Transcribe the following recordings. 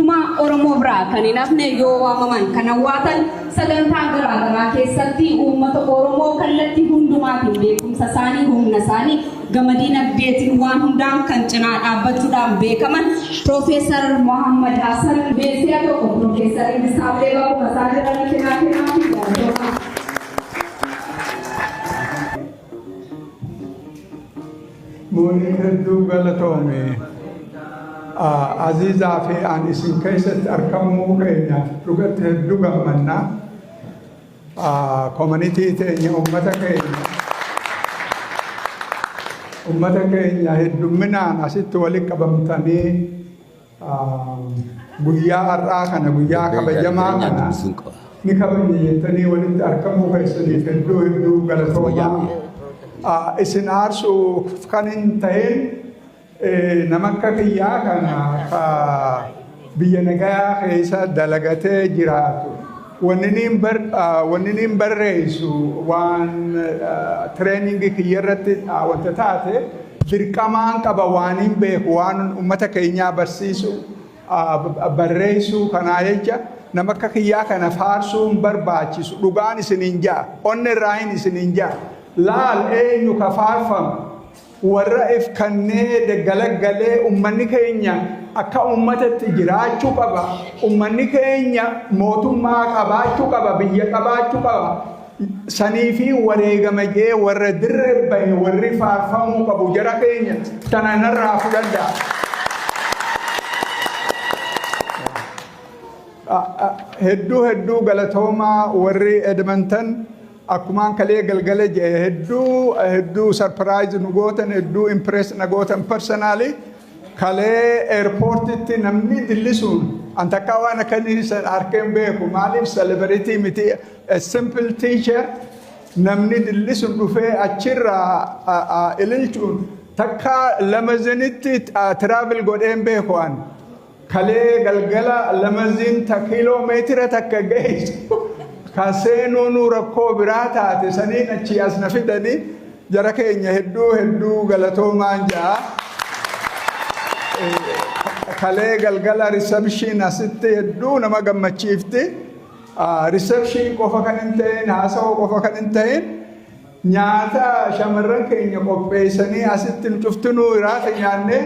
Hundumaa Oromoo biraa kan hin hafne yoo waamaman kan hawwaatan, sagantaa garaa garaa keessatti uummata Oromoo kallattii hundumaatiin beekumsa isaanii, humna isaanii, gama diinagdeetiin waan hundaan kan cinaa dhaabbachuudhaan beekaman Piroofeesar Mohammad Hasan beeksiya tokko Piroofeesar Ingistaallee bakkuma isaan jiranitti naa kennaa fi galatoomaa. Muuniin, hedduu galatoomi. Aziizaa fi an isin keessatti argamuu keenyaaf dhugatti hedduu gammanna. Community teenya, ummata keenya heddumminaan asitti walitti qabamtanii guyyaa har'aa kana, guyyaa kabajamaa kana ni kabajna jettanii walitti argamuu keessaniif hedduu hedduu galatoomaa. Isin aarsuuf kan hin ta'in, nama akka kiyyaa kana ka biyya nagayaa keessa dalagatee jiraatu, wanni niin barreessu waan training kiyya irratti wanta taate dirqamaan qaba, waan hin beeku waan ummata keenyaa barsiisu barreessuu. Kanaa jecha nama akka kiyyaa kana faarsuun barbaachisu. Dhugaan isiniin ja'a, onni irraa hin isiniin ja'a. Laal, eenyu ka faarfamu? Warra if kannee galagalee ummanni keenya akka ummatatti jiraachuu qaba, ummanni keenya mootummaa qabaachuu qaba, biyya qabaachuu qaba, sanii fi wareegama jee warra dirree bahe warri faarfamuu qabu jara keenya. Tana narraa fudhadhaa. Hedduu hedduu galatoomaa. Warri Edmonton, akkumaan kalee galgala jedhe, hedduu hedduu surprise nu gootan, hedduu impress na gootan. Personally, kalee airportitti namni dillisuun an takkaa waan akkanii san arkeen beeku. Maaliif? Celebrity miti, a simple teacher. Namni dillisuun dhufee achirraa ililchuun, takka limousineitti travel godheen beeku an. Kalee galgala limousine ta kiiloomeetira takka geessu ka seenuun rakkoo biraa taate saniin achii as na fidanii, jara keenya hedduu hedduu galatoomaan ja'a. Kalee galgala reception asitti hedduu nama gammachiifti. Reception qofa kan hin ta'in, haasawaa qofa kan hin ta'in, nyaata shamarran keenya qopheessanii asitti nu cuftinuu iraata nyaannee,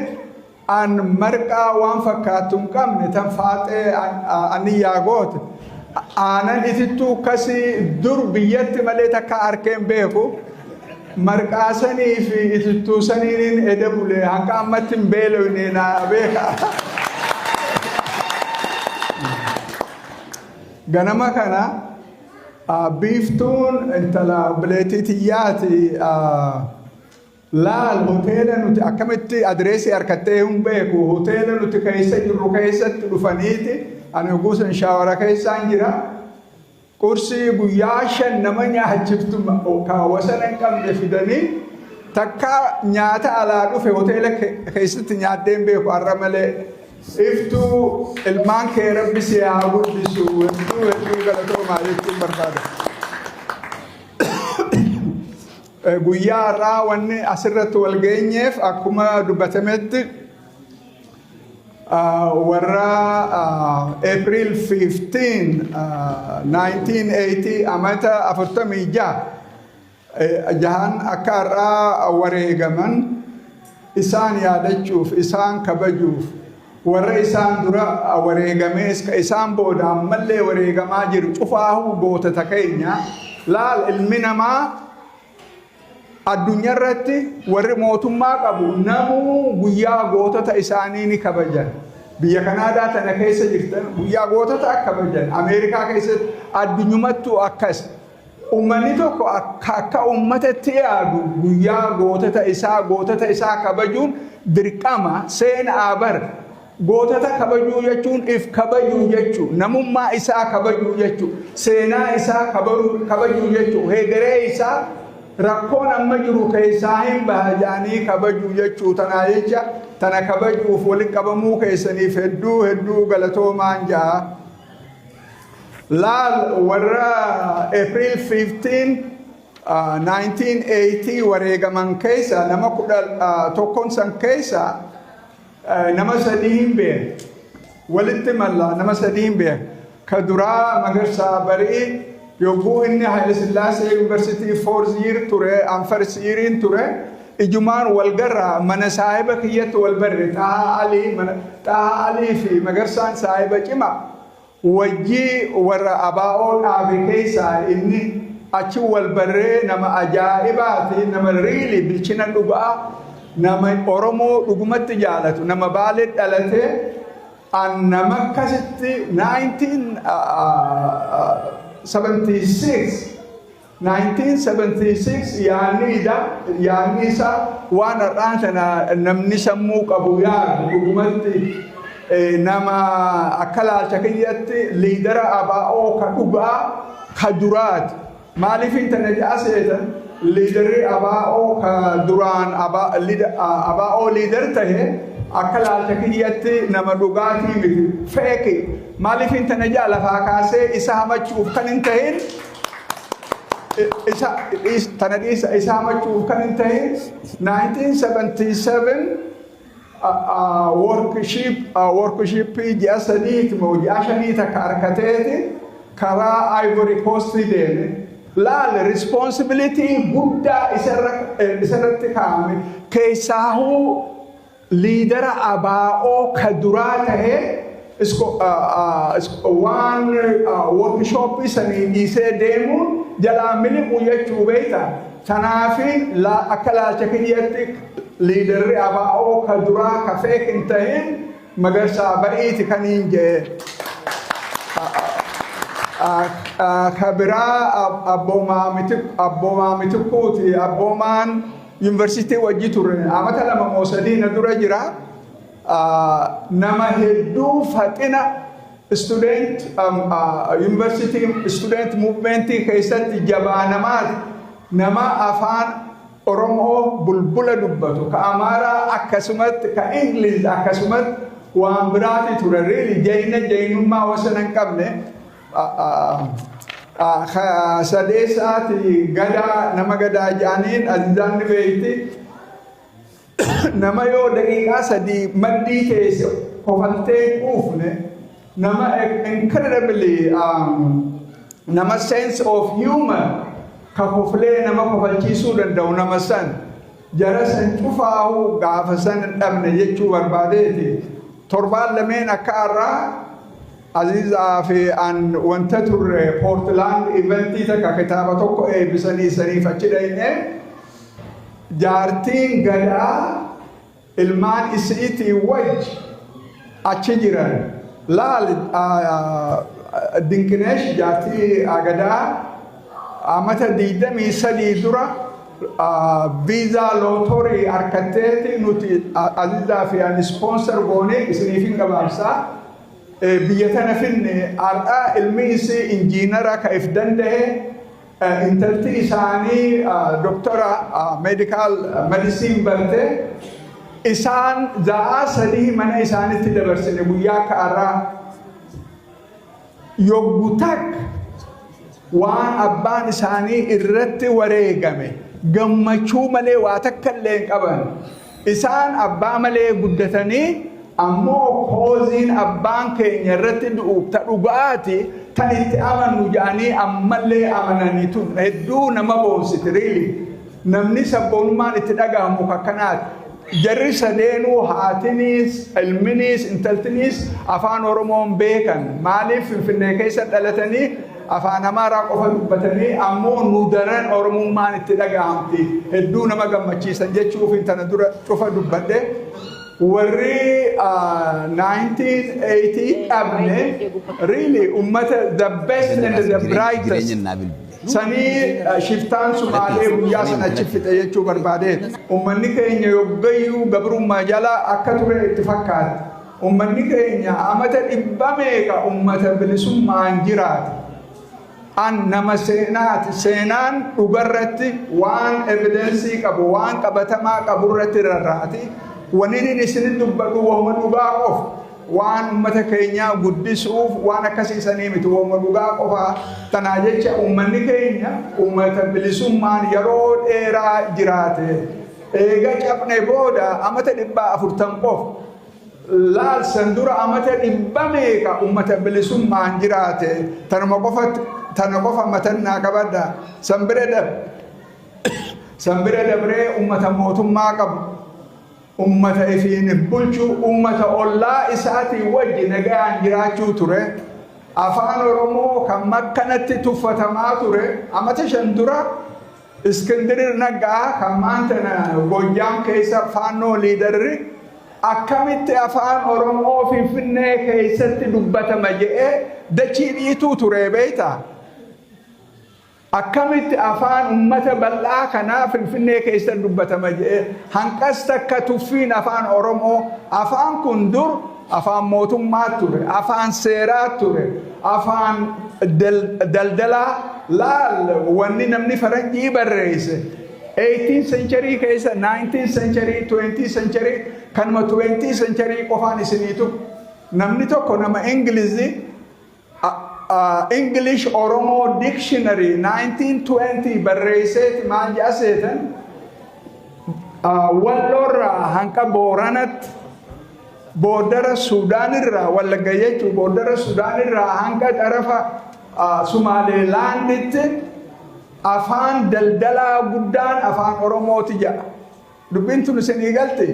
an marqaa waan fakkaattu hin qabne tan faaxee aniyyaa goote, aanan itittuu akkasii dur biyyatti malee takka arkeen beeku. Marqaa sanii fi itittuu saniin eda bulee hanga ammatti hin beelofne na beeka. Ganama kana Biiftuun, intala obboleettii tiyyaati, laal hoteela nuti akkamitti adireesii harkattee hin beeku, hoteela nuti keessa jirru keessatti dhufaniiti, ani guusan shower keessaan jira. Qursii guyyaa 5 nama nyaachiftu ka wasana hin qabne fidanii, takka nyaata alaa dhufe hoteela keessatti nyaadheen beeku har'a malee. Iftuu, ilmaan kee Rabbi si haa guddisu. Hedduu hedduu galatoomaa jechuun barbaada. Guyyaa har'aa wanni asirratti wal geenyeef, akkuma dubbatametti, warra April 15, 1980, amata 46 jahan akka har'aa wareegaman isaan yaadachuuf, isaan kabajuuf, warra isaan dura wareegamees ka isaan booda ammallee wareegamaa jiru cufaahuu gootota keenya. Laal, ilmi namaa addunyaa irratti warri mootummaa qabu namuu guyyaa gootota isaanii ni kabajan. Biyya Kanaadaa tana keessa jirtan guyyaa gootota akka kabajan. Ameerikaa keessatti, addunyumattuu akkas. Uummanni tokko akka uummatatti yaadu guyyaa gootota isaa kabajuun dirqama seenaa bar. Gootota kabajuu jechuun if kabajuu jechuu, namummaa isaa kabajuu jechuu, seenaa isaa kabajuu jechuu, hegeree isaa rakkoon amma jiru keessaa hin baha jedhanii kabajuu jechuu. Tanaa jecha tana kabajuuf walitti qabamuu keessaniif hedduu hedduu galatoomaan ja'a. Laal, warra April 15, 1980 wareegaman keessa nama 11 san keessa nama sadii hin beeku. Walitti mallaa nama sadiin beeka. Ka duraa Magarsaa Barii, yogguu inni Haile Sillaasee Yuunivarsiitii fourth year ture, an first yeariin ture, ijumaan wal garraa mana saahiba kiyyatti wal barre, Xahaa Alii. Mana Xahaa Alii fi Magarsaan saahiba cima wajjii warra abaa'oo dhaabe keessaa inni. Achi wal barree. Nama ajaa'ibaati, nama really bilchina dhugaa, nama Oromoo dhugumatti jaalatu, nama Baalee dhalatee. An nama akkasitti 1976 1976 yaadni isaa waan har'aan sana namni sammuu qabu yaadu. Dhugumatti nama akka laalcha kiyyatti leader abaa'oo ka dhugaa ka duraati. Maaliif intana ja'a seetan? Leaderri abaa'oo ka duraan abaa'oo leader tahe akka laalcha kiyyatti nama dhugaatii miti, fake. Maaliif intana ja'a? Lafaa kaasee isa hamachuuf kan hin tahin, isa tana dhiisa, isa hamachuuf kan hin tahin, 1977 workshopii ji'a 3ti moo ji'a 5 takka harkateeti karaa Ivory Coast deeme. Laal, responsibility guddaa isarratti kaa'ame keessaahuu leader abaa'oo ka duraa tahee waan workshopii sanii dhiisee deemuun jalaa miliqu jechuu beekta. Tanaafi akka laalcha kiyyatti leaderri abaa'oo ka duraa ka fake hin tahin Magarsaa Bariiti kaniin jee. Ka biraa Abboomaa Mitikkuuti. Abboomaan yuunivarsiitii wajji ture. Amata 2 moo 3 na dura jira. Nama hedduu faxina student university student movementii keessatti jabaa namaati. Nama afaan Oromoo bulbula dubbatu, ka Amaaraa akkasumatti, ka Ingiliz akkasumatti, waan biraati ture. Really jayina jaynummaa wasana hin qabne. Sadeessaati Gadaa, nama Gadaa jedhaniin Azizaan ni beekti. Nama yoo daqiiqaa 3 maddii keessa kofaltee quufne, nama incredibly nama sense of humor ka koflee nama kofalchiisuu danda'u, nama san. Jara san cufaa'uu gaafa san dhabne jechuu barbaadeeti. Torbaan lameen akka har'aa Azizaa fi an wanta turre Portland eventii takka kitaaba tokko eebbisanii saniif achi dhayne. Jaartiin Gadaa ilmaan isiitii wajji achi jiran. Laal, Dinqineesh jaartii Gadaa amata 23 dura visa lottery harkatteeti. Nuti Azizaa fi ani sponsor goonee, isiniif hin gabaabsaa, biyya tana finne. Har'a ilmi isii engineer ka if danda'e, intalti isaanii doktora medical medicine barte. Isaan za'aa 3 mana isaanitti dabarsine guyyaa akka har'aa. Yoggu takka waan abbaan isaanii irratti wareegame gammachuu malee waa takka illee hin qaban. Isaan abbaa malee guddatanii ammoo causeiin abbaan keenya irratti du'u ta dhugaati, tan itti amannu jedhanii ammallee amananii tun hedduu nama boonsiti. Really, namni sabboonummaan itti dhagahamu kakkanaati. Jarri sadeenuu, haatiniis, ilminiis, intaltiniis, afaan Oromoon beekan. Maaliif? Finfinnee keessa dhalatanii afaan Amaaraa qofa dubbatanii ammoo nu daran Oromummaan itti dhagahamti. Hedduu nama gammachiisan jechuuf tana dura cufa dubbadhe. Warri 1980 dhabne really ummata the best and the brightest sanii shiftaan Sumaalee guyyaa sana achi fixe jechuu barbaadeet. Ummanni keenya yoggayyuu gabrummaa jala akka ture itti fakkaata. Ummanni keenya amata dhibba meeqa ummata bilisummaan jiraate. An nama seenaati. Seenaan dhugarratti waan evidence qabu, waan qabatamaa qabu irratti rarraati. Wanni inni isinit dubbadhu wahuma dhugaa qofa. Waan ummata keenyaa guddisuuf waan akkasiisanii miti, wahuma dhugaa qofaa. Tanaa jecha ummanni keenya ummata bilisummaan yeroo dheeraa jiraate. Eega cabne booda amata 440 qofa. Laal, san dura amata 100 meeqa ummata bilisummaan jiraate. Tanuma qofa, tana qofa matannaa qabadha. San bira dabree ummata mootummaa qabu, ummata ifiin bulchu, ummata ollaa isaatii wajji nagaan jiraachuu ture. Afaan Oromoo kan makkanatti tuffatamaa ture, amata 5 dura Iskindirir Naggaa kan maantana Gojjaam keessa Faannoo leaderri akkamitti Afaan Oromoo Finfinnee keessatti dubbatama jedhee dachii dhiituu ture, beektaa? Akkamitti afaan ummata bal'aa kanaa Finfinnee keessatti dubbatama jedhee hanqas takka tuffiin afaan Oromoo. Afaan kun dur afaan mootummaa ture, afaan seeraa ture, afaan daldalaa. Laal, wanni namni faranjii barreesse 18th century keessa, 19th century, 20th century, kanuma 20th century qofaan isiniitu, namni tokko nama Ingilizii English Oromo Dictionary 1920 barreesseeti maal jedha seetan? Walloorraa hanqa Booranatti, boodara Suudaanirraa, Wallagga jechuu, boodara Suudaanirraa hanga xarafa Sumaaleelaanditti afaan daldalaa guddaan afaan Oromooti jedha. Dubbiin tun isinii galte?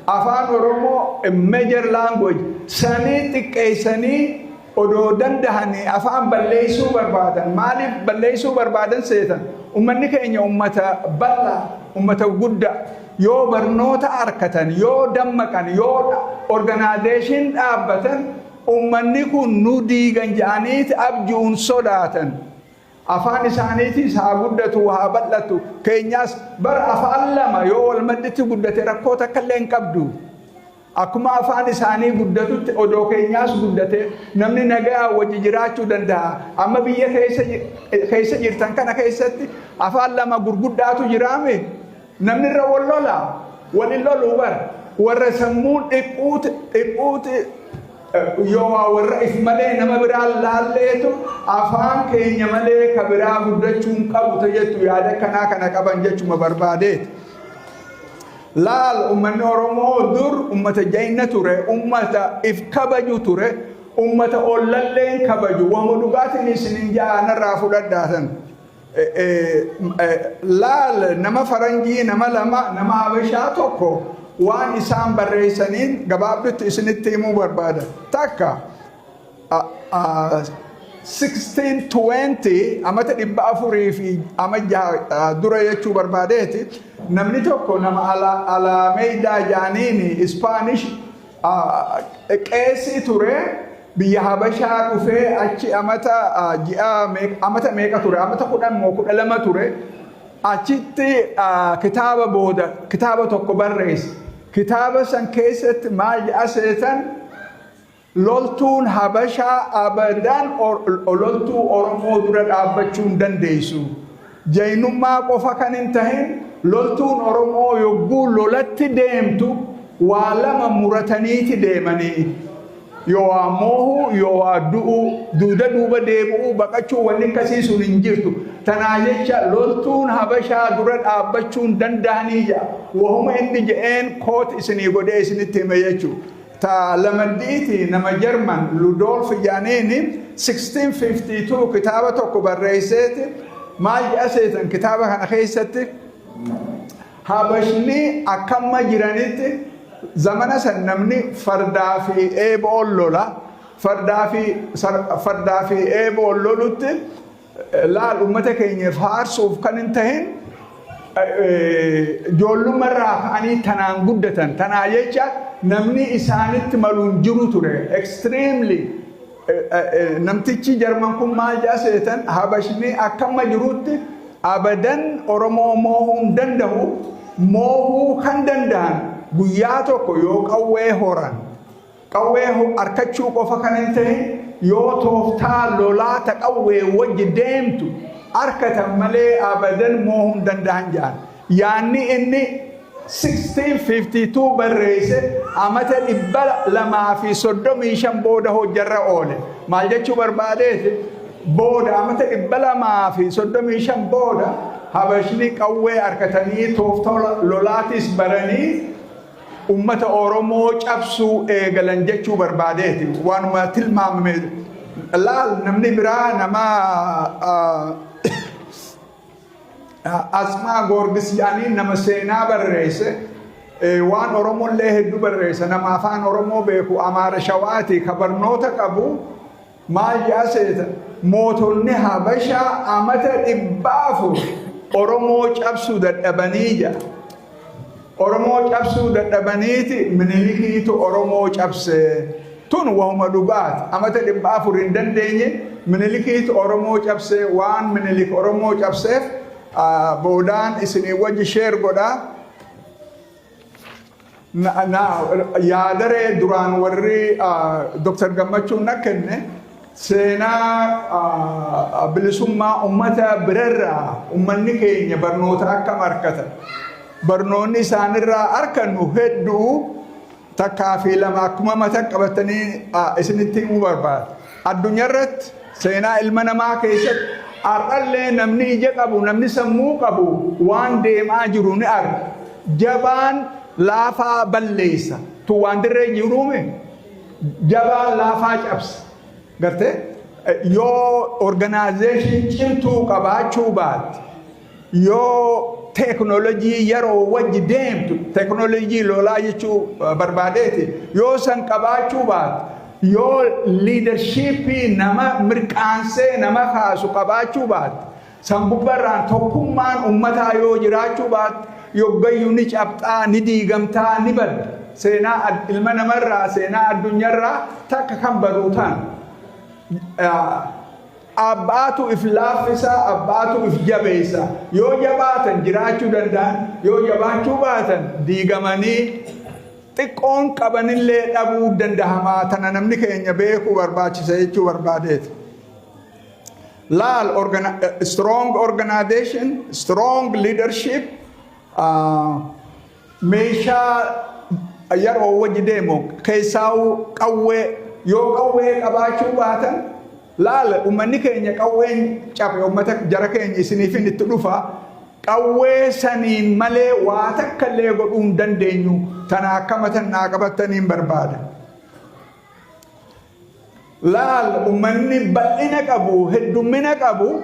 Afaan Oromoo major language sanii xiqqeessanii odoo dandahanii afaan balleessuu barbaadan. Maaliif balleessuu barbaadan seetan? Ummanni keenya ummata bal'aa, ummata guddaa. Yoo barnoota arkatan, yoo dammaqan, yoo organization dhaabbatan, ummanni kun nu diigan jedhaniiti abjuun sodaatan. Afaan isaaniitis haa guddatu, haa bal'atu. Keenyaas bara afaan lama yoo wal madditti guddate rakkoo takka illee hin qabdu. Akkuma afaan isaanii guddatutti odoo keenyaas guddate namni nagaa wajji jiraachuu danda'a. Amma biyya keessa jirtan kana keessatti afaan lama gurguddaatu jiraame. Namni irra wal lola, walin loluu bara. Warra sammuun dhiphuuti dhiphuuti yoo warra if malee nama biraa laalleetu afaan keenya malee ka biraa guddachuu hin qabu jettu yaada kanaa kana qaban jechuma barbaadeeti. Laal, ummanni Oromoo dur ummata jayna ture, ummata if kabaju ture, ummata ollalleen kabaju. Wama dhugaatiin isinin ja'anarraa fudhadhaatan. Laal, nama faranjii nama lama, nama habashaa tokko waan isaan barreessaniin gabaabdutti isinitti himuu barbaada. Takka 1620, amata 400 fi ama 6 dura jechuu barbaadeeti, namni tokko nama Alaameeydaa jaaniini, Spanish qeesii ture, biyya Habashaa dhufee achi amata ji'a amata meeqa ture, amata 10 moo 12 ture. Achitti kitaaba booda kitaaba tokko barreesse. Kitaaba san keessatti maal jedha seetan? Loltuun Habashaa abadan loltuu Oromoo dura dhaabbachuu hin dandeessu. Jaynummaa qofa kan hin tahin, loltuun Oromoo yogguu lolatti deemtu waa lama murataniiti deemanii. Yoo waa moohuu, yoo waa du'uu, duuda duuba deebi'uu, baqachuu, wanni akkasii sun hin jirtu. Tanaa jecha loltuun Habashaa dura dhaabbachuu hin danda'anii jedha. Wahuma inni je'een quote isinii godhee isinitti hime jechuudha. Ta lamaddiiti nama Jarman Ludolf jedhaniini 1652 kitaaba tokko barreesseeti maal jedha seetan? Kitaaba kana keessatti Habashni akkamma jiranitti, zamana san namni fardaa fi eeboon lola. Fardaa fi eeboon lolutti, laal, ummata keenya faarsuuf kan hin tahin, ijoollummarraa ka'anii tanaan guddatan. Tanaa jecha namni isaanitti maluun jiru ture extremely. Namtichi Jarman kun maal jedha seetan? Habashni akkamma jirutti abadan Oromoo moohuu hin danda'u. Moohuu kan danda'an guyyaa tokko yoo qawwee horan, qawwee harkachuu qofa kan hin ta'in, yoo tooftaa lolaa ta qawwee wajji deemtu arkatan malee abadan moohuu hin danda'an jedhan. Yaanni inni 1652 barreesse amata 235 booda hojjarra oole. Maal jechuu barbaadeeti? Booda amata 235 booda Habashni qawwee harkatanii tooftaa lolaatis baranii. Ummata Oromoo cabsuu eegalan jechuu barbaadeeti. Waanuma tilmaamame laal. Namni biraa nama Asmaa Goorgis jedhanii nama seenaa barreesse, waan Oromollee hedduu barreesse, nama afaan Oromoo beeku, Amaara Shawaati, ka barnoota qabu, maal jedha seeta? Mootonni Habashaa amata 400 Oromoo cabsuu dadhabanii jedha. Oromoo cabsuu dadhabaniiti Minilikiitu Oromoo cabse. Tun wahuma dhugaati. Amata 400 hin dandeenye, Minilikiitu Oromoo cabse. Waan Minilik Oromoo cabseef boodaan isinii wajji share godhaa. Yaadaree duraan warri Dr. Gammachuun na kenne, seenaa bilisummaa ummata birarraa ummanni keenya barnoota akkam argatan, barnoonni isaanirraa argannu hedduu. Takkaa fi lama akkuma mata qabatanii isinitti himuu barbaada. Addunyaa irratti seenaa ilma namaa keessatti har'allee namni ija qabu, namni sammuu qabu waan deemaa jiru ni arga. Jabaan laafaa balleessa. Tu waan dirree jiruume, jabaan laafaa cabsa. Gartee, yoo organization cimtuu qabaachuu baatte, yoo teeknoolojii yeroo wajji deemtu, teeknoolojii lolaa jechuu barbaadeeti, yoo san qabaachuu baatte, yoo leadershipii nama mirqaansee nama kaasu qabaachuu baatte, san gubbarraan tokkummaan ummataa yoo jiraachuu baatte, yoggayyuu ni cabxaa, ni diigamtaa, ni badda. Seenaa ilma namarraa, seenaa addunyaarraa takka kan baruu ta'an, abbaatu if laaffisa, abbaatu if jabeessa. Yoo jabaatan jiraachuu danda'an, yoo jabaachuu baatan diigamanii xiqqoon qabanillee dhabuu dandahamaa. Tana namni keenya beekuu barbaachisa jechuu barbaadeeti. Laal, strong organization, strong leadership, meeshaa yeroo wajji deemu keessaa'u qawwee. Yoo qawwee qabaachuu baatan, laal, ummanni keenya qawween cabe, ummata jara keenya isiniifin itti dhufa. Qawwee saniin malee waa takka illee godhuu hin dandeenyu. Tana akka matannaa qabattaniin barbaada. Laal, ummanni bal'ina qabu, heddummina qabu,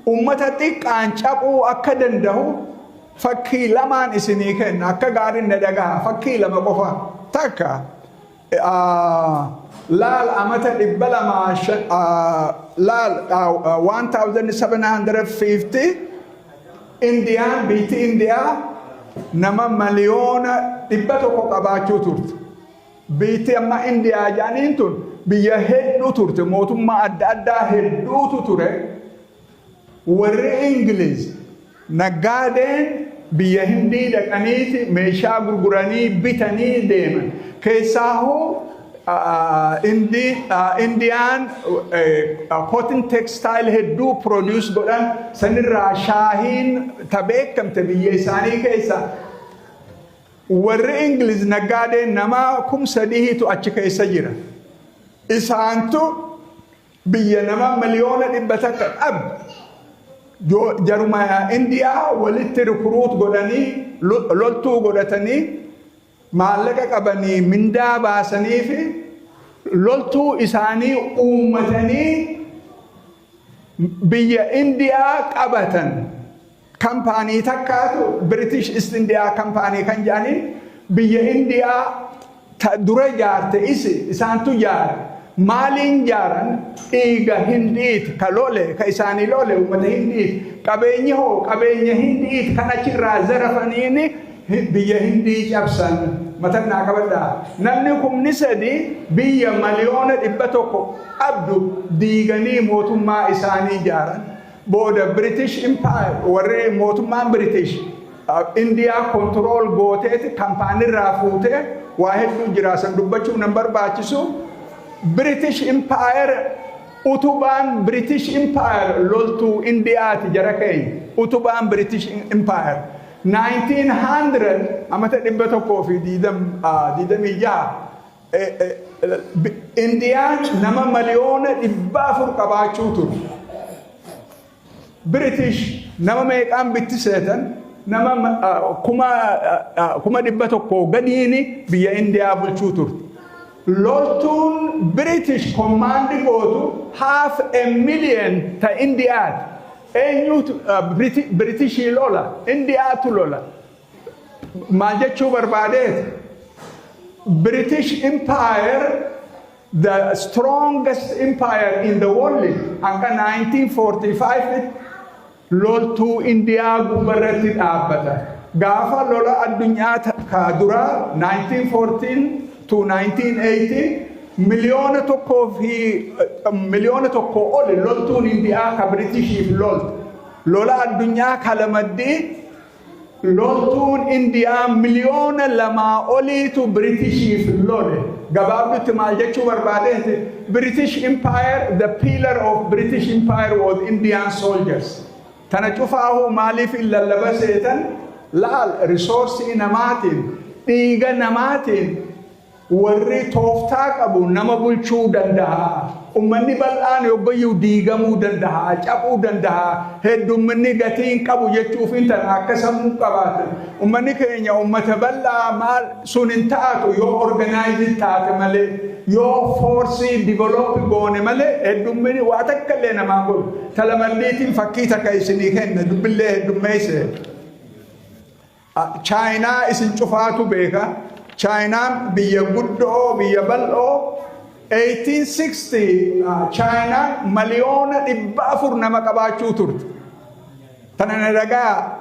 ummata xiqqaan cabuu akka danda'u fakkii lamaan isinii kenna. Akka gaariin na dhagaha. Fakkii lama qofa. Takka, laal, amata 200, laal, 1750 Indiyaan, biitti Indiyaa nama 100,000,000 qabaachuu turte. Biitti amma Indiyaa jedhaniin tun biyya hedduu turte, mootummaa adda addaa hedduutu ture. Warri Ingiliz naggaadeen biyya Hindii dhaqaniiti meeshaa gurguranii bitanii deeman. Keessaahuu Indiyaan cotton textile hedduu produce godhan. Sanirraa shaahiin ta beekamte biyya isaanii keessa. Warri Ingiliz naggaadeen nama 3000tu achi keessa jira. Isaantu biyya nama 100,000,000 qabdu jaruma Indiyaa walitti recruit godhanii, loltuu godhatanii, maallaqa qabanii mindaa baasanii fi loltuu isaanii uummatanii biyya Indiyaa qabatan. Kampaanii takkaatu, British East India Company kan jedhaniin, biyya Indiyaa dura jaarte. Isi isaantu jaare. Maaliin jaaran? Dhiiga Hindiiti ka lole, ka isaanii lole uummata Hindiiti. Qabeenyi hoo? Qabeenya Hindiiti kan achirraa zarafaniini biyya Hindii cabsan. Matannaa qabadhaa. Namni 3000 biyya 100,000,000 qabdu diiganii mootummaa isaanii jaaran. Booda British Empire, warri mootummaan British Indiyaa control gooteeti kampaanirraa fuutee, waa hedduu jira, san dubbachuu nan barbaachisu. British Empire, utubaan British Empire loltuu Indiyaati, jara keenya. Utubaan British Empire 1900, amata 126, Indiyaan nama 400,000,000 qabaachuu ture. British nama meeqaan bitti seetan? Nama 100,000 gadiini biyya Indiyaa bulchuu turte. Loltuun British command gootu half a million ta Indiyaati. Eenyutu Britishii lola? Indiyaatu lola. Maal jechuu barbaadeet? British Empire, the strongest empire in the world, hanga 1945 loltuu Indiyaa gubbarratti dhaabbata. Gaafa lola addunyaa ka duraa 1914 to 1918, 1.1 miliyoona oli loltuun Indiyaa ka Britishiif lolte. Lola addunyaa ka lamaddii loltuun Indiyaa 2 miliyoona oliitu Britishiif lole. Gabaabdutti maal jechuu barbaadeeti? British Empire, the pillar of British Empire was Indian soldiers. Tana cufaahu maaliif hin lallaba seetan? Laal, resource namaatiin, dhiiga namaatiin warri tooftaa qabu nama bulchuu danda'a. Ummanni bal'aan yoggayyuu diigamuu danda'a, cabuu danda'a. Heddumminni gatii hin qabu jechuuf hin tana akka sammuu qabaatan. Ummanni keenya ummata bal'aa maal sun hin taatu yoo organize taate malee, yoo force develop goone malee, heddumminni waa takka illee namaan godhu. Talamalliitiin fakkii takka isinii kenna, dubbillee heddummeesse. Chaayinaa isin cufaatu beeka. Chaayinaan biyya guddoo, biyya bal'oo. 1860 Chaayinaan 400,000 nama qabaachuu turte. Tana na dhagaa,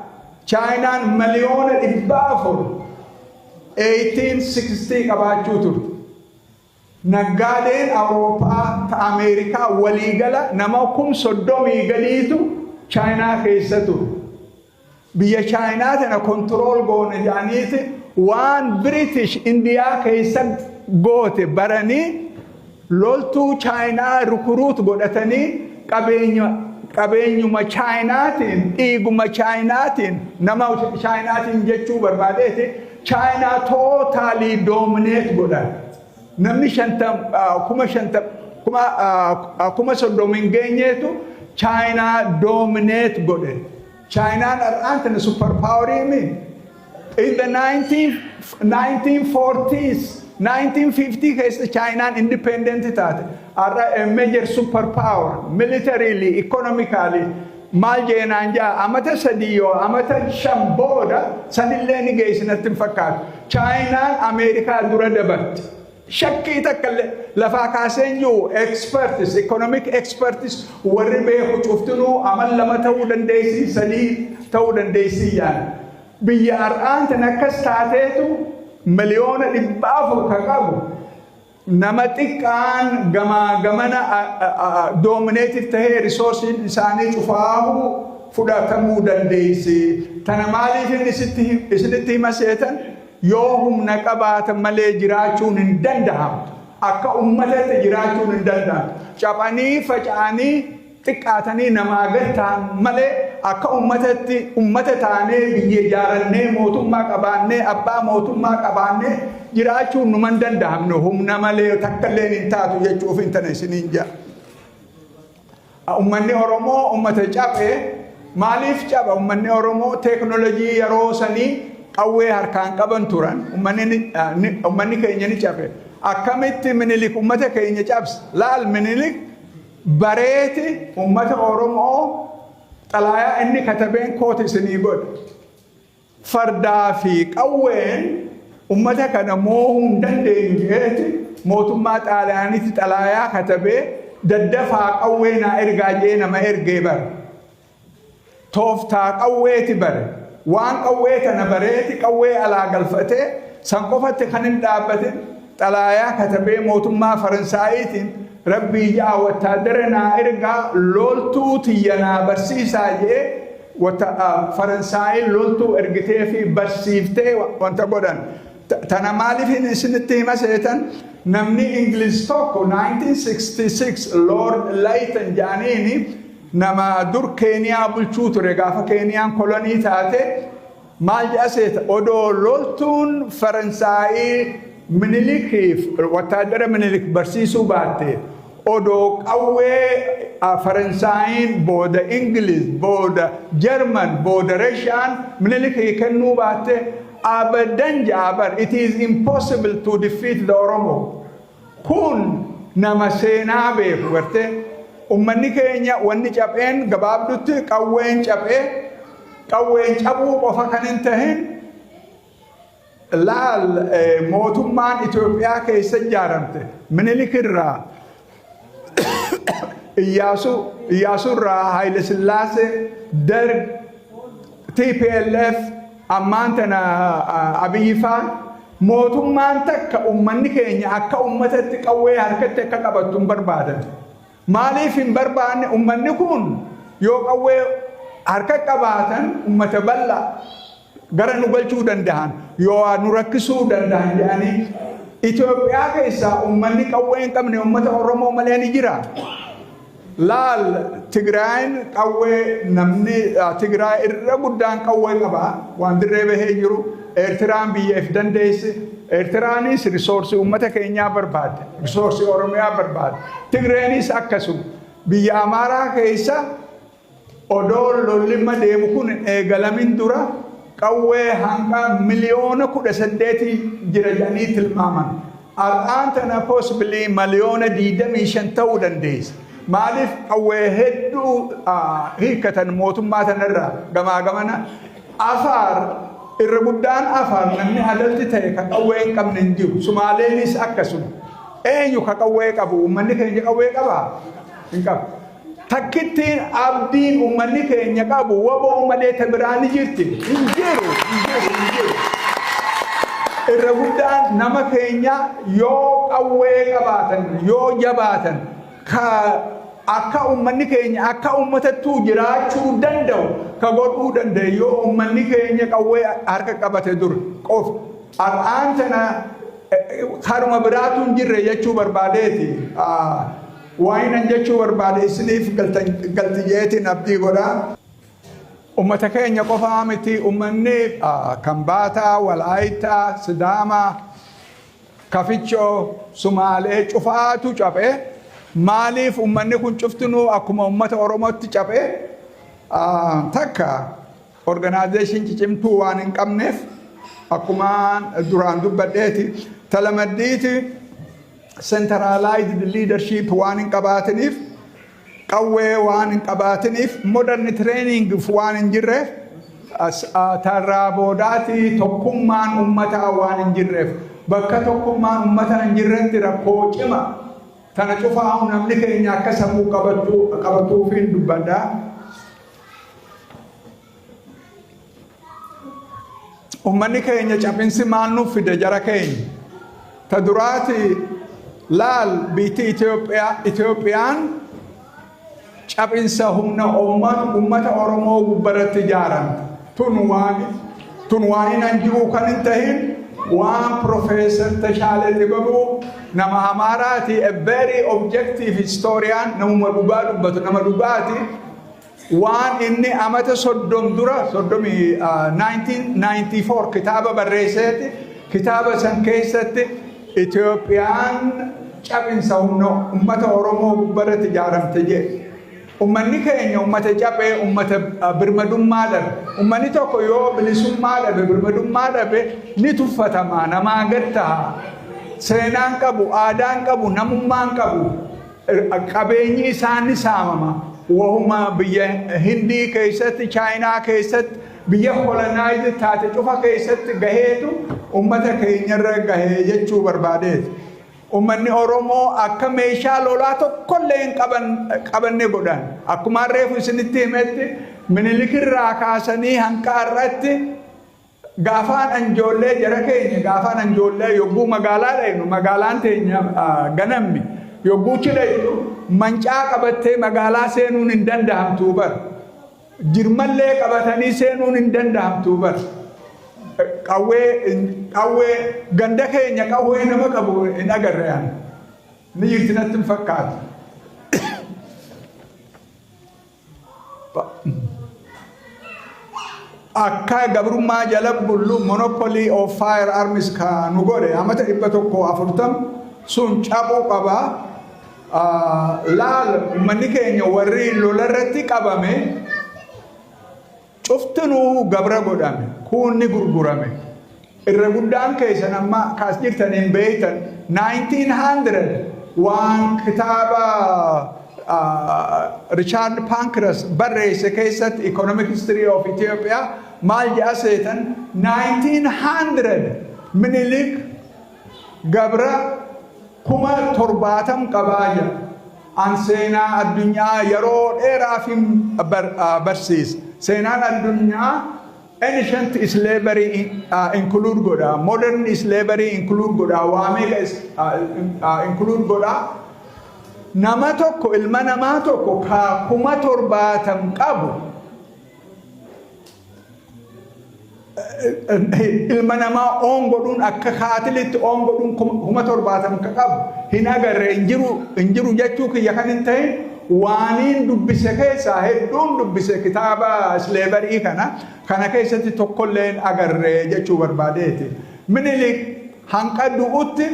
Chaayinaan 400,000 1860 qabaachuu turte. Naggaadeen Awurooppaa ta Ameerikaa waliigala nama 30,000 gadiitu Chaayinaa keessa ture. Biyya Chaayinaa tana control goone jedhaniiti waan British Indiyaa keessa goote baranii loltuu Chaayinaa recruit godhatanii, qabeenya qabeenyuma Chaayinaatiin, dhiiguma Chaayinaatiin, nama Chaayinaatiin jechuu barbaadeeti, Chaayinaa totally dominate godhan. Namni shantam 50,000, 30,000 hin geenyeetu Chaayinaa dominate godhe. Chaayinaan har'aan tana super power mi. In the 1940s, 1950 keessa Chaayinaan independent taate. Har'a a major super power, militarily, economically, maal jeenaan jaa, amata 3 yoo amata 5 booda sanillee ni geessinatti hin fakkaatu. Chaayinaan Ameerikaa dura dabarte. Shakkii takka illee lafaa kaaseen jiru, experts, economic experts, warri beeku cuftinuu amal 2 ta'uu dandeessi, 3 ta'uu dandeessi jaan. Biyya har'aan tan akkas taateetu 400,000 ka qabu nama xiqqaan gamaa gamana dominated tahee resourceiin isaanii cufaahu fudhatamuu dandeessi. Tana maaliif inni isinitti hima seetan? Yoo humna qabaatan malee jiraachuun hin danda'amu. Akka ummatatti jiraachuun hin danda'amu. Caphanii faca'anii xiqqaatanii namaa gad ta'an malee, akka ummatatti ummata taanee biyya ijaarannee, mootummaa qabaannee, abbaa mootummaa qabaannee jiraachuun numa hin danda'amne, humna malee takka illee hin taatu jechuuf hin tana isiniin jedha. Ummanni Oromoo ummata caphee. Maaliif caba ummanni Oromoo? Teeknolojii yeroo sanii qawwee harkaan qaban turan. Ummanni keenya ni cabe. Akkamitti Minilik ummata keenya cabse? Laal, Minilik bareeti ummata Oromoo xalaayaa inni katabeen koota isinii godha. Fardaa fi qawween ummata kana moohuu hin dandeenyu jeeti mootummaa Xaaliyaanitti xalaayaa katabee, daddafaa qawwee naa ergaa jee nama ergee bara. Tooftaa qawweeti bare. Waan qawwee tana bareeti qawwee alaa galfatee, san qofatti kan hin dhaabbatin, xalaayaa katabee mootummaa Faransaayiitiin, rabbii ja'a wattaadara naa ergaa, loltuu tiyya naa barsiisaa jee. Faransaayiin loltuu ergitee fi barsiiftee wanta godhan. Tana maaliif hin isinitti hima seetan? Namni Ingiliz tokko 1966, Lord Layton jedhaniini, nama dur Keeniyaa bulchuu ture gaafa Keeniyaan kolonii taate, maal jedha seeta? Odoo loltuun Faransaayii Minilikiif wattaadara Minilik barsiisuu baatte Odoo qawwee Faransaayiin booda, Ingiliz booda, German booda, Rashaan Minilikii kennuu baatte, abadan jaabar, it is impossible to defeat the Oromo. Kun nama seenaa beeku garte. Ummanni keenya wanni capheen gabaabdutti qawween caphee. Qawween cabuu qofa kan hin tahin, laal, mootummaan Itoophiyaa keessa ijaaramte Minilik irraa, Iyyaasuu irraa, Haayile Sillaasee, Derg, TPLF, ammaan tana Abiyyi faan, mootummaan takka ummanni keenya akka ummatatti qawwee harkatti akka qabattu hin barbaadan. Maaliif hin barbaanne? Ummanni kun yoo qawwee harka qabaatan ummata bal'aa gara nu galchuu danda'an, yoo nu rakkisuu danda'an jedhanii. Itoophiyaa keessaa ummanni qawwee hin qabne ummata Oromoo malee ni jira. Laal, Tigraayin qawwee, namni Tigraay irra guddaan qawwee qaba waan dirree bahee jiru. Eertiraan biyya if dandeesse. Eertiraanis resource ummata keenyaa barbaadde. Resource Oromiyaa barbaadde. Tigreenis akkasuma. Biyya Amaaraa keessa odoo lollimma deemu kun eegalamin dura qawwee hanga 18 miliyoona jira jedhanii tilmaaman. Har'aan tana possibly 25 miliyoona ta'uu dandeessa. Maaliif? Qawwee hedduu hiikkatan mootummaa tanarraa gamaa gamana. Afaar irra guddaan, Afaar namni adalti ta'e ka qawwee hin qabne hin jiru. Sumaaleenis akkasuma. Eenyu ka qawwee qabu? Uummanni keenya qawwee qabaa? Hin qabu. Takkittiin abdiin uummanni keenya qabu WBO malee ta biraa ni jirti? Hin jiru, hin jiru, hin jiru. Irra guddaan nama keenya yoo qawwee qabaatan, yoo jabaatan, ka akka uummanni keenya akka uummatattuu jiraachuu danda'u ka godhuu danda'e yoo uummanni keenya qawwee harka qabate dur qofa. Har'aan tana karuma biraatu hin jirre jechuu barbaadeeti. Waan an jechuu barbaade isiniif galtiyyeetiin abdii godhaa. Ummata keenya qofaa miti, ummanni Kambaataa, Walaayitaa, Sidaamaa, Kafichoo, Sumaalee cufaatu caphee. Maaliif ummanni kun cuftinuu akkuma ummata Oromootti caphee? Takka, organization cicimtuu waan hin qabneef, akkuma duraan dubbadheeti. Talamaddiiti, centralized leadership waan hin qabaatiniif, qawwee waan hin qabaatiniif, modern training waan hin jirreef, tarraa boodaati tokkummaan ummataa waan hin jirreef. Bakka tokkummaan ummataa hin jirretti rakkoo cima tana cufaa namni keenya akka sammuu qabatuufiin dubbadhaa. Ummanni keenya cabinsi maal nuuf fide, jara keenya? Ta duraati, laal, biitti Itoophiyaa, Itoophiyaan cabinsa humna ummata Oromoo gubbaratti ijaaramte. Tun waan hin jiru kan hin tahin, waan Profeesar Tashaalee Xibabuu, nama Amaaraati, a very objective historian, namuma dhugaa dubbatu, nama dhugaati. Waan inni amata 30 dura, 30, 1994 kitaaba barreesseeti. Kitaaba san keessatti Itoophiyaan cabinsa humna ummata Oromoo gubbarratti ijaaramte jedhe. Ummanni keenya ummata caphee, ummata birmadummaa dhabe. Ummanni tokko yoo bilisummaa dhabe, birmadummaa dhabe, ni tuffatama, namaa gad ta'a. Seenaan qabu, aadaan qabu, namummaan qabu, qabeenyi isaa ni saamama. Wahuma biyya Hindii keessatti, Chaayinaa keessatti, biyya colonize taate cufa keessatti gaheetu ummata keenyarra gahee jechuu barbaadeeti. Ummanni Oromoo akka meeshaa lolaa tokkollee hin qabanne godhan. Akkuma reefu isinitti himetti, Minilikirraa kaasanii hanqa har'atti, gaafaan anjoollee, jara keenya, gaafaan anjoollee yogguu magaalaa dhaynu, magaalaan teenya ganammi yogguu chidhaytu mancaa qabattee magaalaa seenuun hin danda'amtuu bar. Jirmallee qabatanii seenuun hin danda'amtuu bar. Qawwee ganda keenya qawwee nama qabu hin agarre ani. Ni jirti natti hin fakkaatu. Akka gabrummaa jala bullu, monopoly of fire arms ka nu godhe amata 140 sun cabuu qaba. Laal, uummanni keenya warri lolarratti qabame cuftinuu gabra godhame, kuunni gurgurame. Irra guddaan keessan amma kaas jirtan hin beektan, 1900 waan kitaaba Richard Pankhurst barreesse keessatti, Economic History of Ethiopia, maal jedha seetan? 1900 Minilik gabra 70,000 qabaa jira. An seenaa addunyaa yeroo dheeraaf hin barsiisa. Seenaan addunyaa ancient slavery include godha, modern slavery include godha, waa meeqa include godha. Nama tokko, ilma namaa tokko ka 70,000 qabu, ilma namaa oon godhuun, akka kaatilitti oon godhuun, 70,000 ka qabu hin agarre, hin jiru, hin jiru jechuu kiyya kan hin ta'in, waaniin dubbise keessaa hedduun dubbise kitaaba slavery kana keessatti tokkolleen agarre jechuu barbaadeeti. Minilik hanqa du'utti,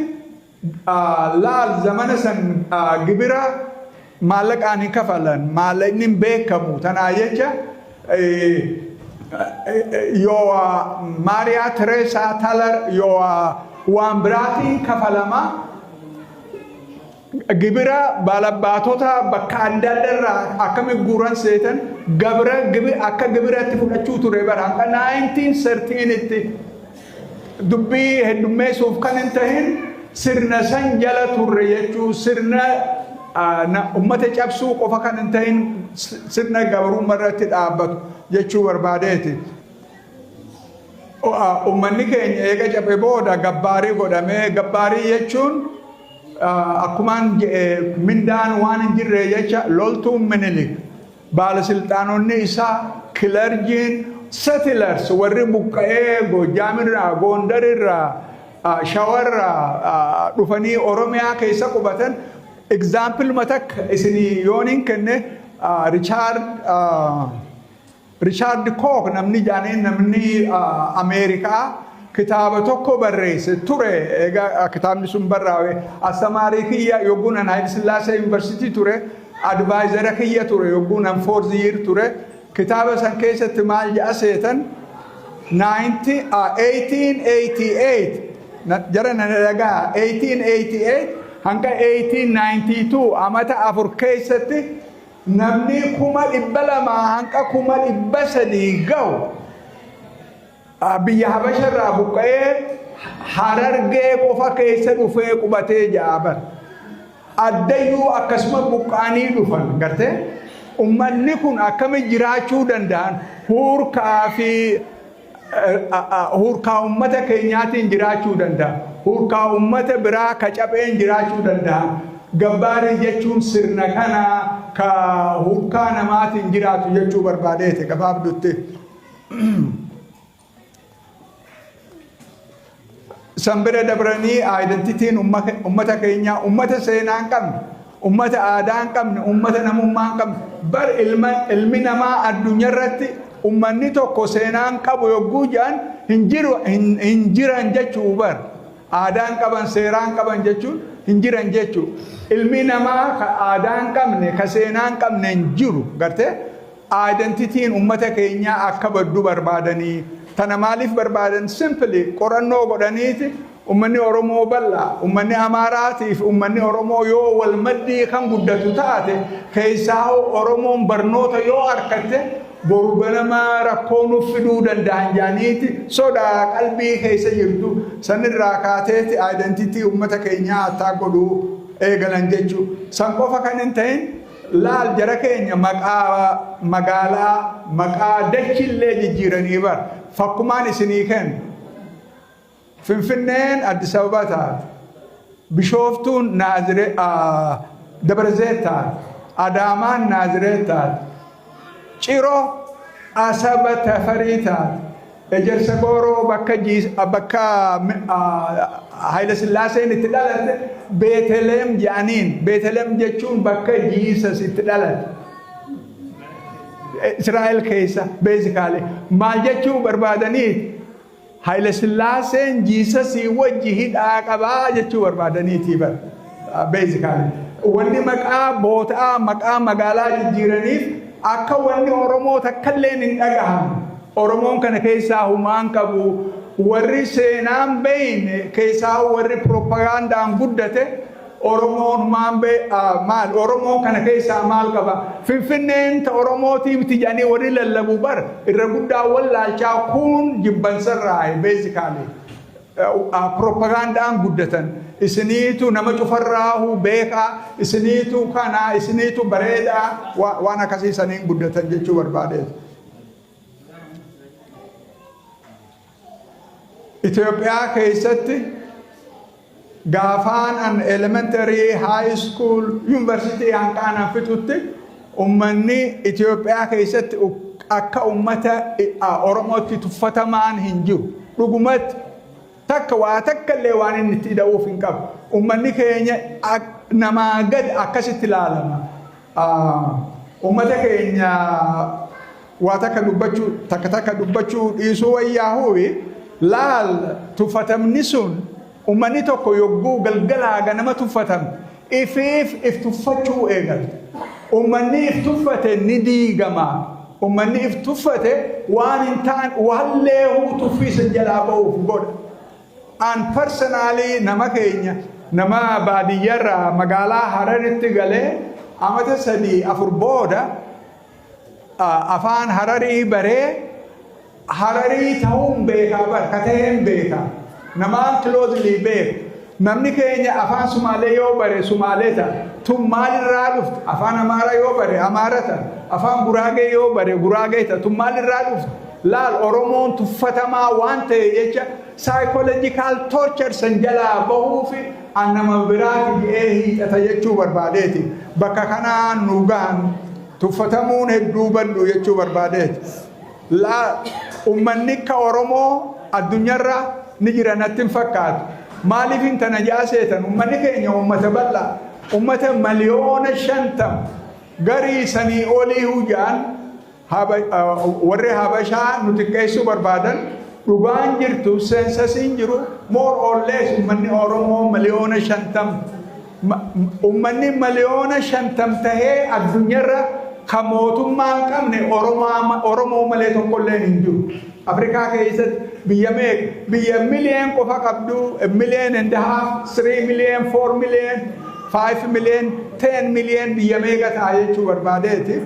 laal, zamana san gibira maallaqaan hin kafalan, maallaqni hin beekamu. Tanaa jecha yoo Maariyaa Tereesaa Talar yoo waan biraatiin kafalama. Gibira baalabbaatota bakka adda adda irraa akkami guuran seetan? Gabra akka gibiratti fudhachuu ture bara hanqa 1913tti. Dubbii heddummeessuuf kan hin tahin, sirna san jala turre jechuu, sirna ummata cabsuu qofa kan hin tahin, sirna gabrummaa irratti dhaabbatu jechuu barbaadeeti. Ummanni keenya eega cabe booda gabbaarii godhamee. Gabbaarii jechuun akkumaan mindaan waan hin jirre jecha, loltuun Minilik, baalasilxaanonni isaa, clergyn, settlers, warri buqqa'ee Goojaamirraa, Goondarirraa, Shawarraa dhufanii Oromiyaa keessa qubatan. Example takka isinii yooniin kenne, Richard Cook namni jaaniin, namni Ameerikaa kitaaba tokko barreesse ture. Egaa kitaabni sun barraa'e, astamaarii kiyya yogguun an Haayile Sillaasee Yuunivarsiitii ture, advisor kiyya ture yogguun an fourth year ture. Kitaaba san keessatti maal jedha seetan? 1888, jara nana dhagaa, 1888 hanga 1892, amata 4 keessatti namni 200,000 hanga 300,000 ga'u biyya Habasharraa buqqa'ee Harargee qofa keessa dhufee qubatee jaaban. Addayyuu akkasuma buqqa'anii dhufan gartee. Ummanni kun akkami jiraachuu danda'an? Huurkaa fi huurkaa ummata keenyaatiin jiraachuu danda'a. Huurkaa ummata biraa ka capheen jiraachuu danda'a. Gabbaarii jechuun sirna kana ka huurkaa namaatiin jiraatu jechuu barbaadeeti gabaabdutti. San bira dabranii identityn ummata keenyaa, ummata seenaa hin qabne, ummata aadaa hin qabne, ummata namummaa hin qabne. Bar ilmi namaa addunyaa irratti ummanni tokko seenaa hin qabu yogguu jedhan, hin jiru, hin jiran jechuu bar. Aadaa hin qaban, seeraa hin qaban jechuun hin jiran jechuu. Ilmi namaa ka aadaa hin qabne, ka seenaa hin qabne hin jiru gartee. Identityn ummata keenyaa akka baddu barbaadanii. Tana maaliif barbaadan? Simply qorannoo godhaniiti, ummanni Oromoo bal'aa, ummanni Amaaraatii fi ummanni Oromoo yoo wal maddii kan guddatu taate, keessaa Oromoon barnoota yoo argatte, boru ganama rakkoo nuuf fiduu danda'an jaaniiti sodaa qalbii keessa jirtu sanirraa kaateeti identity ummata keenyaa attaa godhuu eegalan jechuu. San qofa kan hin ta'in, laal, jara keenya, maqaa magaalaa, maqaa dachillee jijjiiranii bar. Fakkumaan isinii kennu, Finfinneen Addis Ababa taate, Bishooftuun Naaziree Dabrazeet taate, Adaamaan Naazireet taate, Ciroo Asaba Tafarii taate, Ejersa Gooroo bakka Haayila Sillaaseen itti dhalate Beeteleem jedhaniin. Beeteleem jechuun bakka Jesus itti dhalate. Israa'el keessa. Basically maal jechuu barbaadaniiti? Haayila Sillaaseen Jesusii wajji hidhaa qabaa jechuu barbaadaniiti bar basically. Wanni maqaa bootaa, maqaa magaalaa jijjiiraniif akka wanni Oromoo takkalleen hin dhagahamne. Oromoon kana keessaa humaan qabu. Warri seenaan beeyne keessaa, warri propagandaan guddate, Oromoon humaan maal, Oromoon kana keessaa maal qaba, Finfinneen ta Oromootii miti jedhanii warri lallabu bar irra guddaa wallaalchaa kun jibbansarraa. Basically propagandaan guddatan. Isiniitu nama cufarraahu beekaa, isiniitu kana, isiniitu bareedaa, waan akkasii saniin guddatan jechuu barbaadeetu. Itoophiyaa keessatti gaafaan an elementary, high school, university hanqaanan fixutti, ummanni Itoophiyaa keessatti akka ummata Oromootti tuffatamaan hin jiru. Dhugumatti takka waa takka illee waan inni itti ida'uuf hin qabu. Ummanni keenya namaa gad akkasitti ilaalama. Ummata keenya waa takka dubbachuu, takka takka dubbachuu dhiisuu wayyaa. Laal, tuffatamni sun, ummanni tokko yogguu galgalaa ganama tuffatame ifiif if tuffachuu eegalte. Ummanni if tuffate ni diigama. Ummanni if tuffate waan hin ta'an waan leehuu tuffiisa jalaa ba'uuf godha. An personally nama keenya, nama baadiyyarraa magaalaa Hararitti galee amata 3-4 booda afaan Hararii baree Hararii ta'uun beekaa bar ka ta'een beekaa. Namaan closely beeku. Namni keenya afaan Sumaalee yoo bare Sumaalee ta'a. Tun maalirraa dhufte? Afaan Amaaraa yoo bare Amaara ta'a. Afaan Guraagee yoo bare Guraagee ta'a. Tun maalirraa dhufte? Laal, Oromoon tuffatamaa waan ta'e jecha psychological torture san jalaa bahuufi an nama biraati jedhee hiixata jechuu barbaadeeti. Bakka kanaan nu gahan tuffatamuun hedduu bal'u jechuu barbaadeeti. Laa, ummanni akka Oromoo addunyaarra ni jira natti hin fakkaatu. Maaliif hin tana jaaseetan? Ummanni keenya ummata bal'aa. Ummata 50,000,000 garii sanii olii hujaan warri Habashaa nu xiqqeessuu barbaadan, dhugaan jirtu censusiin jiru more or less ummanni Oromoo 50,000,000. Ummanni 50,000,000 tahee addunyaarra ka mootummaa hin qabne Oromoo malee tokkollee hin jiru. Afrikaa keessatti biyya meeqa, biyya million qofa qabdu, million and a half, 3 million, 4 million, 5 million, 10 million, biyya meeqa ta'a jechuu barbaadeeti.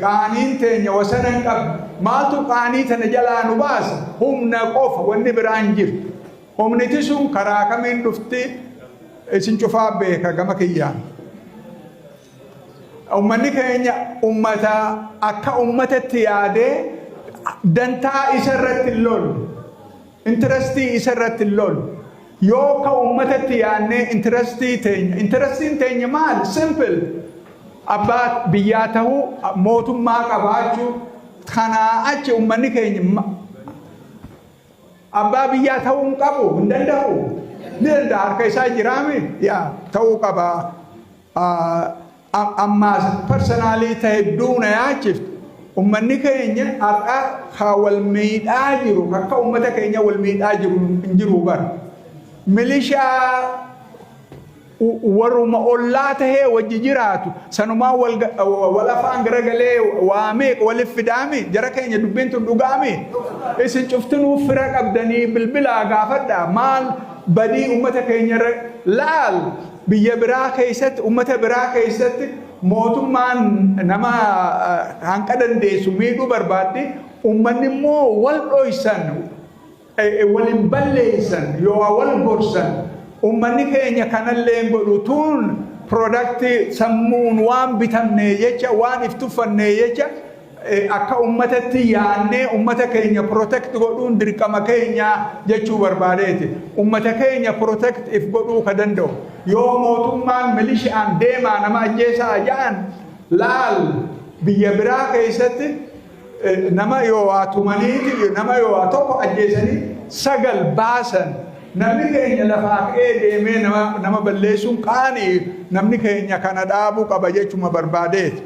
Qaaniin teenya wasana hin qabdu. Maaltu qaanii tana jalaa nu baasa? Humna qofa, wanni biraan jirtu. Humniti sun karaa kamiin dhufti? Isin cufaa beeka gama kiyyaan. Uummanni keenya ummata akka ummatatti yaadee dantaa isa irratti hin lollu. Interestii isa irratti hin lollu. Yoo ka ummatatti yaadnee interestii teenya, interestiin teenya maal? Simple. Abbaa biyyaa ta'uu, mootummaa qabaachuu, kanaa achi uummanni keenya abbaa biyyaa ta'uu hin qabu, hin danda'u. Ni danda'a, harka isaa jiraami yaa ta'uu qaba. Ammaas personally ta'e hedduu na yaachiftu. Uummanni keenya har'a ka wal miidhaa jiru, akka uummata keenya wal miidhaa jiru hin jiru bara. Milishaa warruma ollaa tahee wajji jiraatu sanumaa wal afaan garagalee waa meeqa walif fidaami. Jara keenya, dubbiin tun dhugaami. Isin cuftinuu fira qabdanii bilbilaa gaafadha, maal badii ummata keenya irra. Laal, biyya biraa keessatti, ummata biraa keessatti mootummaan nama hanqa dandeessu miidhuu barbaaddi, ummanni immoo wal dhoysan, walin balleessan, yoo wal gorsan. Ummanni keenya kanallee godhu. Tun productii sammuun waan bitamne jecha, waan if tuffanne jecha, akka ummatatti yaannee ummata keenya protect godhuun dirqama keenya jechuu barbaadeeti. Ummata keenya protect if godhuu ka danda'u. Yoo mootummaan milishaan deemaa nama ajjeesaa ja'an, laal, biyya biraa keessatti nama yoo waa tumaniiti, nama yoo waa tokko ajjeesanii sagal baasan. Namni keenya lafaa ka'ee deemee nama balleessuun qaanii. Namni keenya kana dhaabuu qaba jechuma barbaadeeti.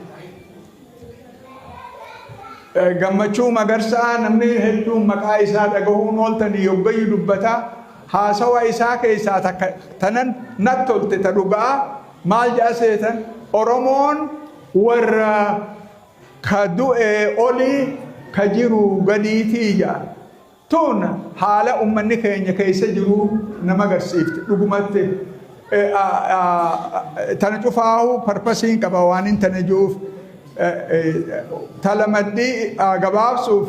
Gammachuu Magarsaa namni hedduun maqaa isaa dhagahuun ooltanii. Yoggayyuu dubbataa, haasawa isaa keessaa takka tanan natti tolte ta dhugaa. Maal jedha seetan? Oromoon warra ka du'e olii ka jiru gadiitii jedha. Tun haala ummanni keenya keessa jiru nama agarsiifti dhugumatti. Tana cufaahu purposeiin qaba waan hin tana jiruuf talamaddii gabaabsuuf,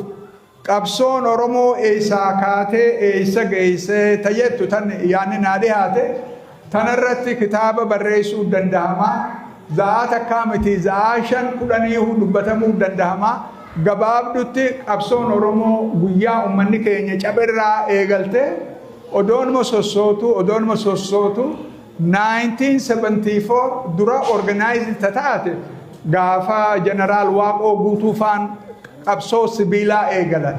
qabsoon Oromoo eessaa kaatee eessa geessee tajettu tan yaanni naa dhiyaate tanarratti kitaaba barreessuu danda'ama. Za'aa takkaa miti, za'aa 5 10 dubbatamuu danda'ama. Gabaabdutti, qabsoon Oromoo guyyaa ummanni keenya cabirraa eegalte odoonuma sossootu, odoonuma sossootu, 1974 dura organize taate, gaafa Jeneraal Waaqoo Guutuu faan qabsoo sibiilaa eegalan.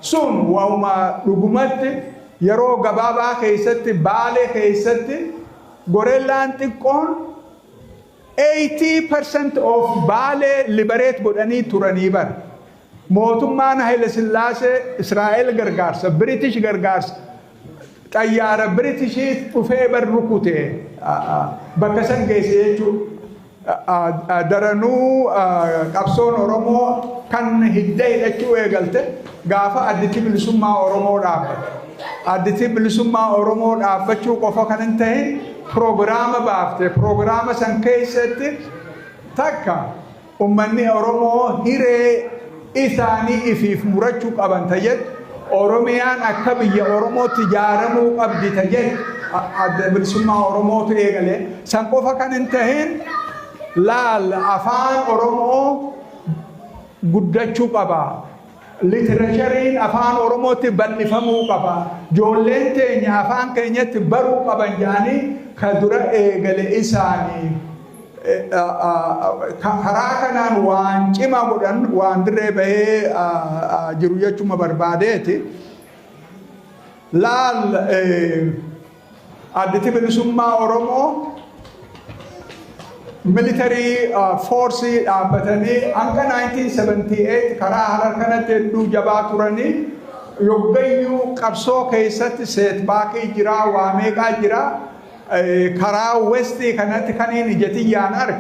Sun waa'uma dhugumatti yeroo gabaabaa keessatti Baalee keessatti guerrillaan xiqqoon 80% of Baalee liberate godhanii turanii bara. Mootummaan Haile Sillaasee Israa'el gargaarsa, British gargaarsa, xayyaara Britishii dhufee bar rukute bakka san geesse jechuudha. Daranuu qabsoon Oromoo kan hidda hidhachuu eegalte gaafa Additi Bilisummaa Oromoo dhaabbate. Additi Bilisummaa Oromoo dhaabbachuu qofa kan hin ta'in, piroogiraama baafte. Piroogiraama san keessatti takka ummanni Oromoo hiree isaanii ifiif murachuu qaban tajettu, Oromiyaan akka biyya Oromootti ijaaramuu qabdi tajettu Adda Bilisummaa Oromootu eegale. San qofa kan hin ta'in, laal, afaan Oromoo guddachuu qaba. Literatureiin afaan Oromootti bal'ifamuu qaba. Ijoolleen teenya afaan keenyatti baruu qaban jedhanii ka dura eegale isaanii. Karaa kanaan waan cimaa godhan, waan dirree bahee jiru jechuma barbaadeeti. Laal, Additi Bilisummaa Oromoo military force dhaabbatanii hanga 1978 karaa Harar kanatti hedduu jabaa turanii. Yoggayyuu qabsoo keessatti setbackii jira, waa meeqaa jira. Karaa westii kanatti kaniin ijatiyyaan arga.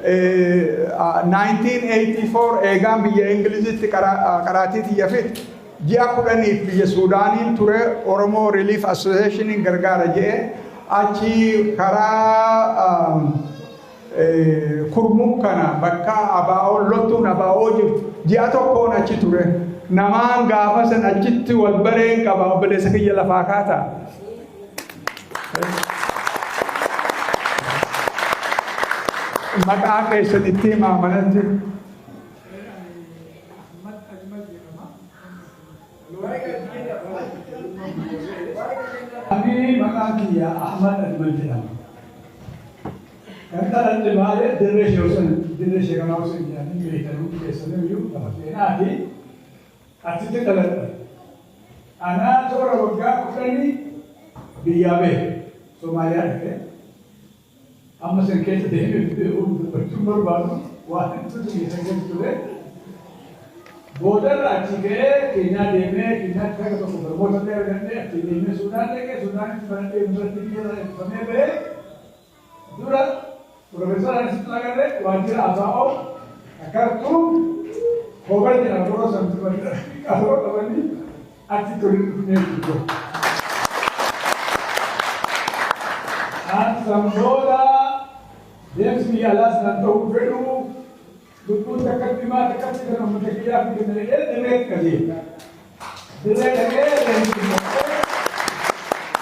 1984 eegaan biyya Ingilizitti qaraatii tiyya fixe, ji'a 10f biyya Suudaaniin ture. Oromoo Relief Associationiin gargaara jedhee achi karaa Kurmuk kana, bakka ABO, loltuun ABO jirtu, ji'a tokkoon achi ture. Namaan gaafa san achitti wal bareen qaba, obboleessa kiyya lafaa kaataa. Maqaa keessan itti himaa manatti. Ahmad Ajmal jedhama. Ani maqaan kiyya Ahmad Ajmal jedhama. Kan dhaladhe baay'ee dirree Shee Hussein, dirree Shee Kamaa Hussein jedhanii beekan hundi keessanii iyyuu, lafa seenaati. Achitti dhaladhe. Anaa toora waggaa 10 biyyaa bahe, Somaaliyaa dhaqee. Amma san keessa deemee dubbachuun barbaadu, waan hedduutu biyya san keessa ture. Boodarra achi ka'ee Keenyaa deemee, Keenyaatti haga tokko barnoota illee argadhee, achi deemee Suudaan dhaqee, Suudaanitti baradhee, yuunivarsiitii keessa eebbifamee bahee, dura Profeesar Anis agarree waajjira ABO Khartoum Kobar jedhama yeroo san qaroo qabanii achitti walitti dhufnee jiru. San booda deemsi biyya alaas nan ta'uu fedhu, lubbuun takkatti himaa takkatti kan uummata kiyyaa fi kenna jedhee dirreetti qajeela. Dirree dhaqee leenjii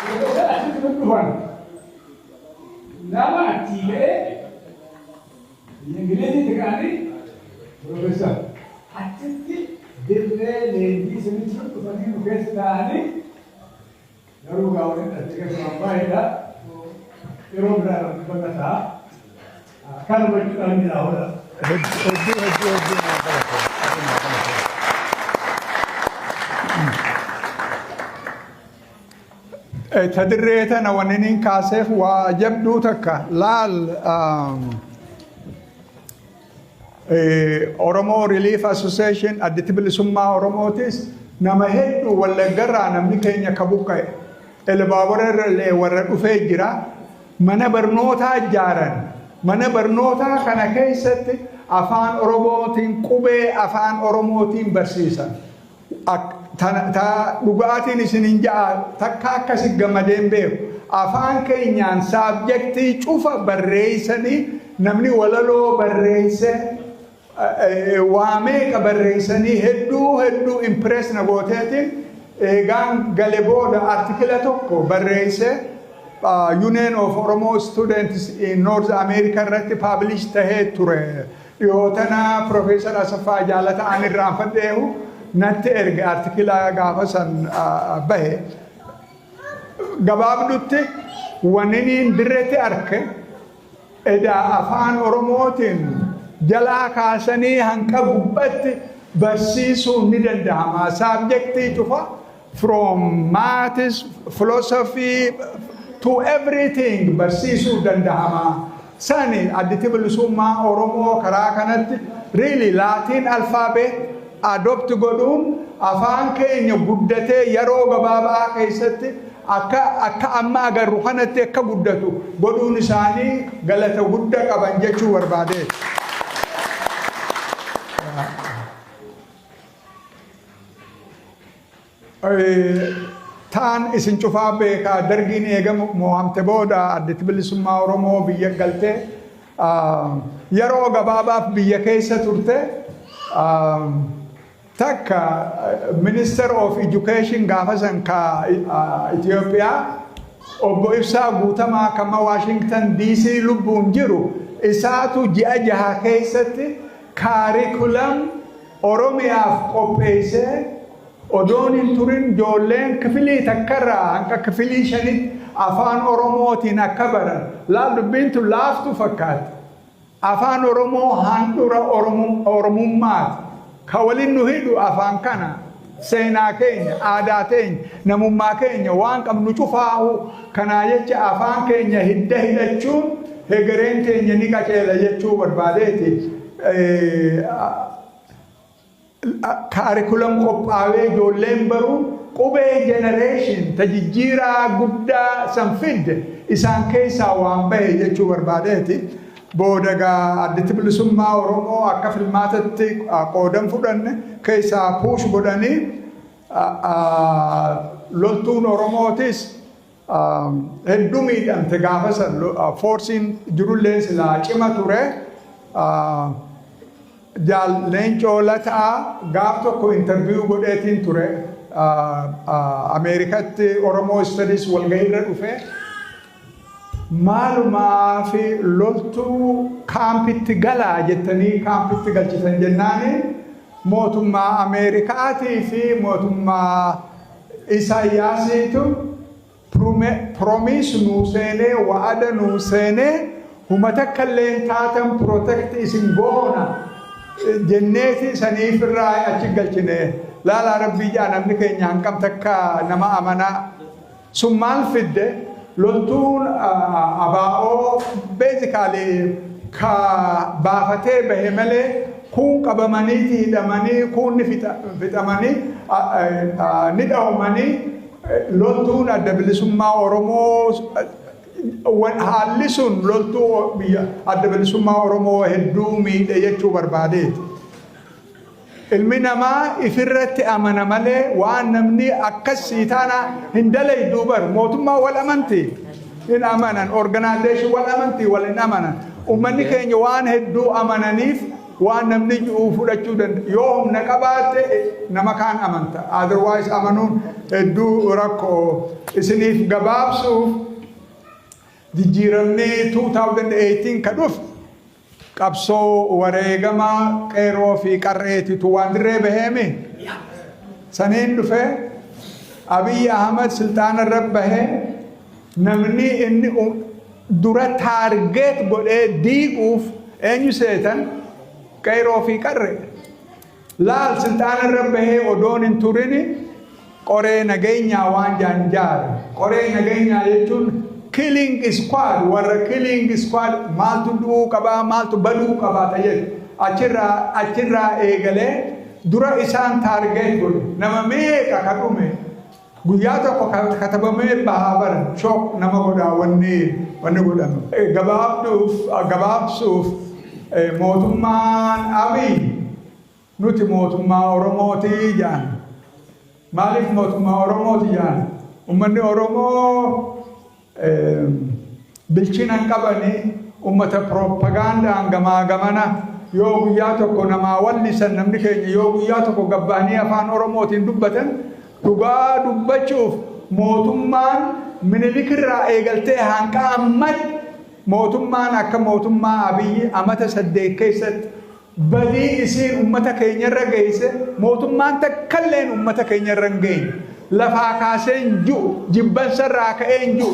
Profeesar achitti nu dhufan. Nama achii ka'ee biyya Ingiliziitti ka'anii Profeesar achitti dirree leenjii sanitti nu dhufanii nu keessa taa'anii, garuu gaa waliin dhatte keessa waan baay'eedha. Yeroo biraa irratti dubbanna ta'a. Kanuma jechuudhaan jira hola. Hedduu hedduu hedduu naa galatoomi. Ta dirree tana wanni niin kaaseef waa jabduu takka. Laal, Oromoo Relief Association, Additi Bilisummaa Oromootis, nama hedduu Wallaggarraa namni keenya ka buqqa'e, Elbaabora irra illee warra dhufee jira. Mana barnootaa ijaaran. Mana barnootaa kana keessatti afaan Oromootiin, qubee afaan Oromootiin barsiisan. Dhugaatiin isin hin ja'a, takka akkasi gammadeen beeku. Afaan keenyaan subjectii cufa barreessanii, namni walaloo barreesse, waa meeqa barreessanii, hedduu hedduu impress na gooteetiin eegaan gale booda article tokko barreesse, Union of Oromo Students in North America irratti publish tahee ture. Dhiyootana Professor Asaffaa Jaalata an irraanfadheehu natti erge article gaafa san bahe. Gabaabdutti wanni niin dirreetti arke, edaa afaan Oromootiin jalaa kaasanii hanqa gubbatti barsiisuun ni danda'ama. Subjectii cufa, from maths, philosophy to everything, barsiisuu danda'ama. Sani Additi Bilisummaa Oromoo karaa kanatti really Latin alphabet adopt godhuun afaan keenya guddatee yeroo gabaabaa keessatti akka amma agarru kanatti akka guddatu godhuun isaanii galata guddaa qaban jechuu barbaade. Taan isin cufaa beekaa, Dargiin eegamu mo'amte booda Additi Bilisummaa Oromoo biyya galtee yeroo gabaabaaf biyya keessa turte. Takka Minister of Education gaafa san ka Itoophiyaa, obbo Ibsaa Guutamaa, kama Washington DC lubbuun jiru, isaatu ji'a 6 keessatti curriculum Oromiyaaf qopheessee, odoon hin turin ijoolleen kifilii takkarraa hanga kifilii shanitti afaan Oromootiin akka baran. Laal, dubbiin tun laaftu fakkaatti. Afaan Oromoo handhura Oromummaati. Ka waliin nu hidhu afaan kana, seenaa keenya, aadaa keenya, namummaa keenya, waan qabnu cufaahu. Kanaa jecha afaan keenya hidda hidhachuun hegereen keenya ni qaceela jechuu barbaadeeti. Curriculum qophaa'ee ijoolleen baruun, Qubee generation tajijjiiraa guddaa san fidde isaan keessaa waan bahe jechuu barbaadeeti. Booda gaa Additi Bilisummaa Oromoo akka filmaatatti qoodan fudhanne keessaa push godhanii, loltuun Oromootis hedduu miidhamte gaafa san. Forceiin jirullee silaa cima ture. Jaal Leencoo Lataa gaaf tokko interview godheetiin ture. Ameerikatti Oromoo Studies walgahiirra dhufe. Maalumaa fi loltuu kaampitti galaa jettanii kaampitti galchitan jennaani, mootummaa Ameerikaatii fi mootummaa Isaayyaasiitu promise nuu seenee, wa'ada nuu seenee, huma takka illee taatan protect isin goona jenneeti saniif irraa achi galchine. Laalaa, rabbii jaa, namni keenya hanqam takka nama amanaa. Sun maal fidde? Loltuun abaa'oo basically ka baafatee bahe malee kun qabamaniiti hidhamanii, kun ni fixamanii, ni dhawamanii. Loltuun Adda Bilisummaa Oromoo, haalli sun loltuu biyya Adda Bilisummaa Oromoo hedduu miidhe jechuu barbaadeeti. Ilmi namaa ifirratti amana malee waan namni akkas sii taana hin dalayduu bar. Mootummaa wal amanti hin amanan, organization wal amanti wal hin amanan. Uummanni keenya waan hedduu amananiif waan namni ji'uu fudhachuu danda'a. Yoo humna qabaatte nama kaan amanta. Otherwise amanuun hedduu rakkoo. Isiniif gabaabsuuf, jijjiiramni 2018 ka dhufe qabsoo wareegama qeerroo fi qarreetitu waan dirree baheemi. Saniin dhufe. Abiyyi Ahmad silxaana irra bahee, namni inni dura target godhee diiguuf eenyu seetan? Qeerroo fi qarree. Laal, silxaana irra bahee odoon hin turini qoree nageenyaa waan jaanjaare. Qoree nageenyaa jechuun killing squad, warra killing squad, maaltu du'uu qabaa, maaltu baduu qabaa ta'e achirraa eegalee dura isaan target godhe. Nama meeqa ka dhume? Guyyaa tokko katabamee bahaa bara shock nama godhaa wanni godhame. Gabaabduuf gabaabsuuf, mootummaan Abiy nuti mootummaa Oromootii jedhan. Maaliif mootummaa Oromooti jedhan? Uummanni Oromoo bilchina hin qabanii, uummata propagandaan gamaa gamana yoo guyyaa tokko namaa wallisan, namni keenya yoo guyyaa tokko gabbaanii afaan Oromootiin dubbatan, dhugaa dubbachuuf mootummaan Minilikirraa eegaltee hanqa ammatti mootummaan akka mootummaa Abiyyi amata 8 keessatti badii isiin ummata keenyarra geesse mootummaan takkalleen ummata keenyarra hin geenye. Lafaa kaasee hin ji'u, jibbansarraa ka'ee hin ji'u.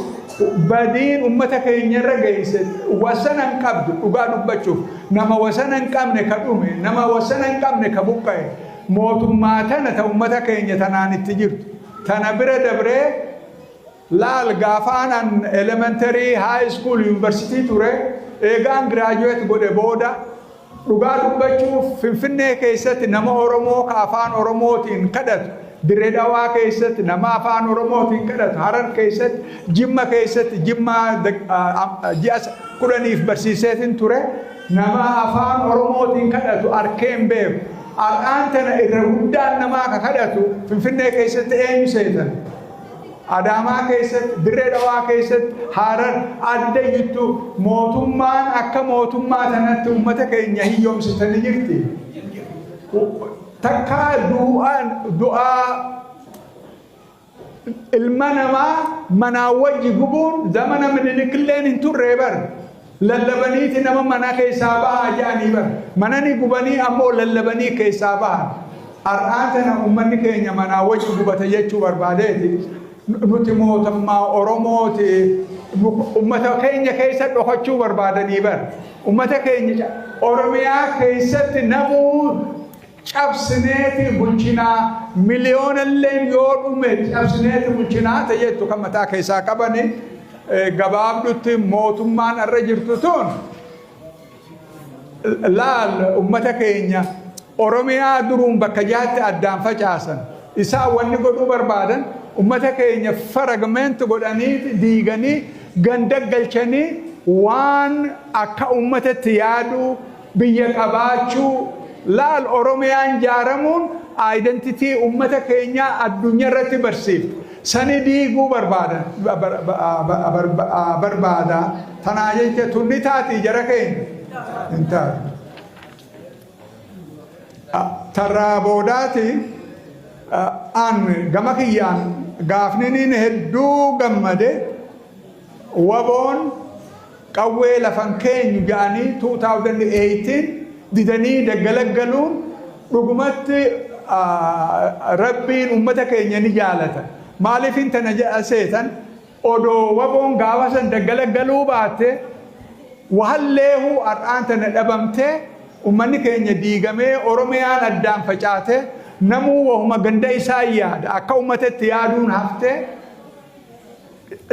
Badiin ummata keenyarra geesse wasana hin qabdu. Dhugaa dubbachuuf, nama wasana hin qabne ka dhume, nama wasana hin qabne ka buqqa'e mootummaa tana ta ummata keenya tanaan itti jirtu. Tana bira dabree, laal, gaafaan an elementary, high school, university ture, eegaan graduate godhe booda, dhugaa dubbachuuf Finfinnee keessatti nama Oromoo ka afaan Oromootiin kadhatu, Dirree Dhawaa keessatti nama afaan Oromootiin kadhatu, Harar keessatti, Jimma keessatti, Jimma ji'a 10f barsiiseetiin ture, nama afaan Oromootiin kadhatu arkeen beeku. Har'aan tana irra guddaan namaa ka kadhatu Finfinnee keessatti eenyu seetan? Adaamaa keessatti, Dirree Dhawaa keessatti, Harar adda jettu, mootummaan akka mootummaa tanatti uummata keenya hiyyoomsitanii jirti. Takkaa du'aan du'aa ilma namaa manaa wajji gubuun zamana Minilikilleen hin turre bar. Lallabaniiti nama mana keessaa bahaa jedhanii bar. Mana ni gubanii ammoo lallabanii keessaa bahan. Har'aan tana uummanni keenya manaa wajji gubata jechuu barbaadeeti. Nuti mootummaa Oromooti. Uummata keenya keessa dhokachuu barbaadanii bar. Uummata keenya Oromiyaa keessatti namuu cabsineeti bulchinaa, miliyoonalleen yoo dhume cabsineeti bulchinaa ta'ettu kan mataa keessaa qabani. Gabaabdutti mootummaan irra jirtu tun, laal, ummata keenya Oromiyaa duruun bakka jaatti addaan facaasan. Isaan wanni godhuu barbaadan ummata keenya fragment godhanii diiganii ganda galchanii waan akka ummatatti yaaduu biyya qabaachuu. Laal, Oromiyaan jaaramuun identity ummata keenyaa addunyaa irratti barsiifte. Sani diiguu barbaadan barbaada. Tanaa jecha tunni taati jara keenya hin taatu. Tarraa boodaati an gama kiyyaan gaafniniin hedduu gammade, WBOn qawwee lafan keenyu jedhanii 2018 didanii daggalaggaluun dhugumatti Rabbiin ummata keenya ni jaalata. Maaliif hin tana jedha seetan? Odoo WBOn gaafa san daggalaggaluu baatte, wahalleehu har'aan tana dhabamtee, ummanni keenya diigamee, Oromiyaan addaan facaate, namuu wahuma ganda isaa yaada, akka ummatatti yaaduun haftee,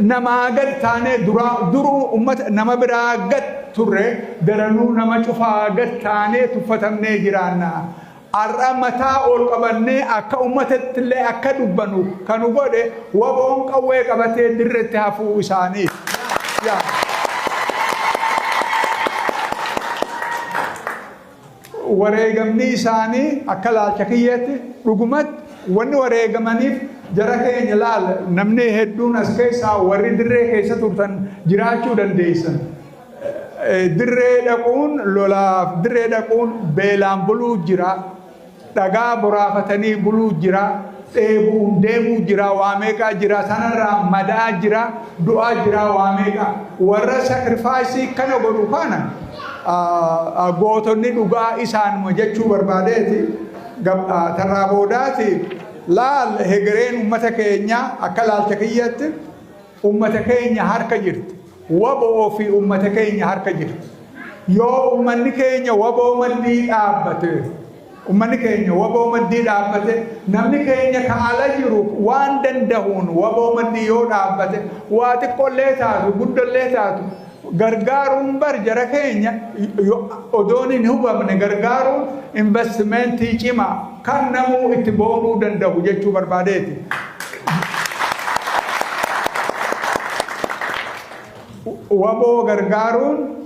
namaa gad taanee duraa duruu ummata nama biraa gad turre, daranuu nama cufaa gad taanee tuffatamnee jiraanna. Har'a mataa ol qabannee akka ummatatti illee akka dubbanu kanu godhe WBOn qawwee qabatee dirretti hafuu isaaniiti. Yaa. Wareegamni isaanii akka laalcha kiyyeetti dhugumatti wanni wareegamaniif, jara keenya, laal, namni hedduun as keessaa warri dirree keessa turtan jiraachuu dandeessan. Dirree dhaquun lolaaf, dirree dhaquun beelaan buluu jira. Dhagaa boraafatanii buluu jira. Dheebuun deemuu jira, waa meeqaa jira, sanarraa madaa jira, du'aa jira, waa meeqaa. Warra sacrifice kana godhu kana gootonni dhugaa isaanuma jechuu barbaadeeti. Tarraa boodaati, laal, hegereen ummata keenya akka laalcha kiyyatti ummata keenya harka jirti. WBO fi ummata keenya harka jirti. Yoo ummanni keenya WBO maddii dhaabbate, ummanni keenya WBO maddii dhaabbate, namni keenya ka ala jiru waan dandahuun WBO maddii yoo dhaabbate, waa xiqqollee taatu guddollee taatu gargaaruun bar, jara keenya, odoon hin hubamne gargaaruun investmentii cimaa kan namuu itti boonuu danda'u jechuu barbaadeeti. Waboo gargaaruun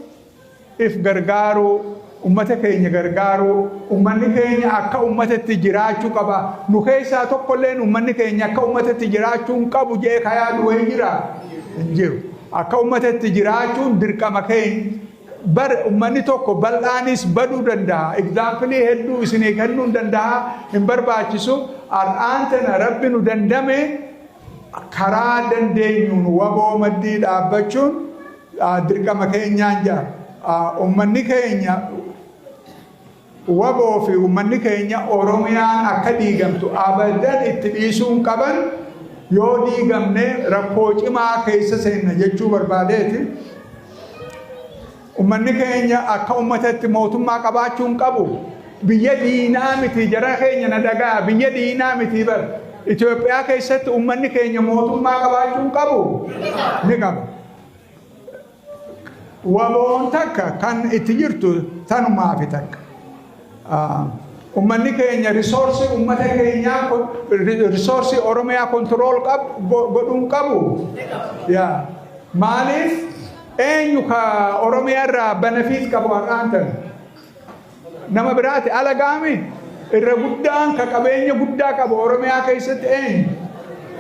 if gargaaruu, ummata keenya gargaaruu. Ummanni keenya akka ummatatti jiraachuu qaba. Nu keessaa tokkolleen ummanni keenya akka ummatatti jiraachuu hin qabu jee kayaadu wayii jira? Hin jiru. Akka ummatatti jiraachuun dirqama keenya. Bar ummanni tokko bal'aanis baduu danda'a. Example hedduu isinii kennuu hin danda'a, hin barbaachisu. Har'aan tana Rabbi nu dandame, karaa dandeenyuun waboo maddii dhaabbachuun dirqama keenyaan jira. Ummanni keenya, waboo fi ummanni keenya, Oromiyaan akka diigamtu abadan itti dhiisuu hin qaban. Yoo diigamne rakkoo cimaa keessa seenna jechuu barbaadeeti. Ummanni keenya akka ummatatti mootummaa qabaachuu hin qabu. Biyya diinaa miti, jara keenya na dhagaa, biyya diinaa miti bar. Itoophiyaa keessatti ummanni keenya mootummaa qabaachuu hin qabu? Ni qaba. Waboon takka kan itti jirtu tanumaafi takka. Ummanni keenya resource ummata keenyaa, resource Oromiyaa control godhuun qabu. Yaa maaliif eenyu ka Oromiyaa irraa benefit qabu har'aan tan? Nama biraati alagaami. Irra guddaan ka qabeenya guddaa qabu Oromiyaa keessatti eenyu?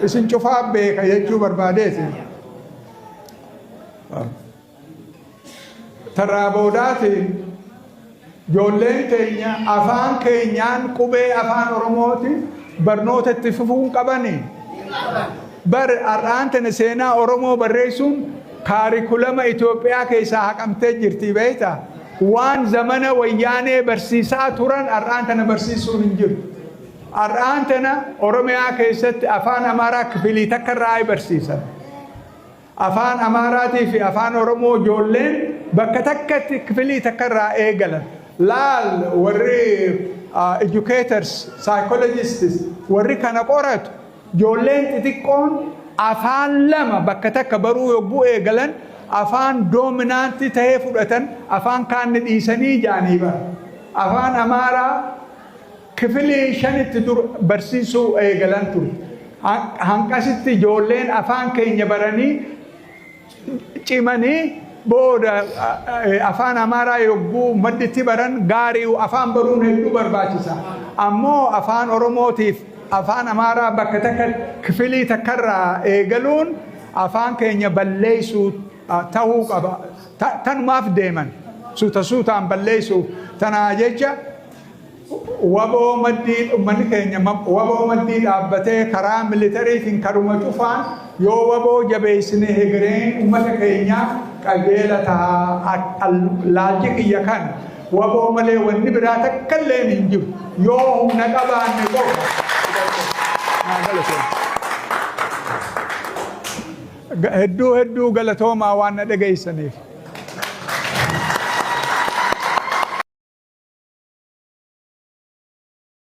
Isin cufaa beeka jechuu barbaadeeti. Tarraa boodaati ijoolleen keenya afaan keenyaan, qubee Afaan Oromooti, barnoota itti fufuun qabani. Bar har'aan tana seenaa Oromoo barreessuun curriculum Itoophiyaa keessaa haqamtee jirti, beektaa? Waan zamana Wayyaanee barsiisaa turan har'aan tana barsiisuun hin jiru. Har'aan tana Oromiyaa keessatti Afaan Amaaraa kifilii takka irraa barsiisan. Afaan Amaaraatii fi Afaan Oromoo ijoolleen bakka takkatti kifilii takka irraa eegalan. Laal, warri educators, psychologists, warri kana qoratu, ijoolleen xixiqqoon afaan lama bakka takka baruu yogguu eegalan afaan dominant ta'ee fudhatan, afaan kaanni dhiisanii jaanii bara. Afaan Amaaraa kifilii shanitti dur barsiisuu eegalan ture. Hanqasitti ijoolleen afaan keenya baranii cimanii booda Afaan Amaaraa yogguu madditti baran gaarii. Afaan baruun hedduu barbaachisa. Ammoo Afaan Oromootiif Afaan Amaaraa bakka takka kifilii takkarraa eegaluun afaan keenya balleessuu ta'uu qaba. Tanumaaf deeman suuta suutaan balleessuuf. Tanaa jecha waboo maddii, uummanni keenya waboo maddii dhaabbatee karaa military tiin, karuma cufaan yoo waboo jabeessine hegereen uummata keenyaa qajeela ta'a. Laalchi kiyya kan waboo malee wanni biraa takka illee hin jiru, yoo humna qabaanne qofa. Hedduu hedduu galatoomaa waan na dhageessaniif.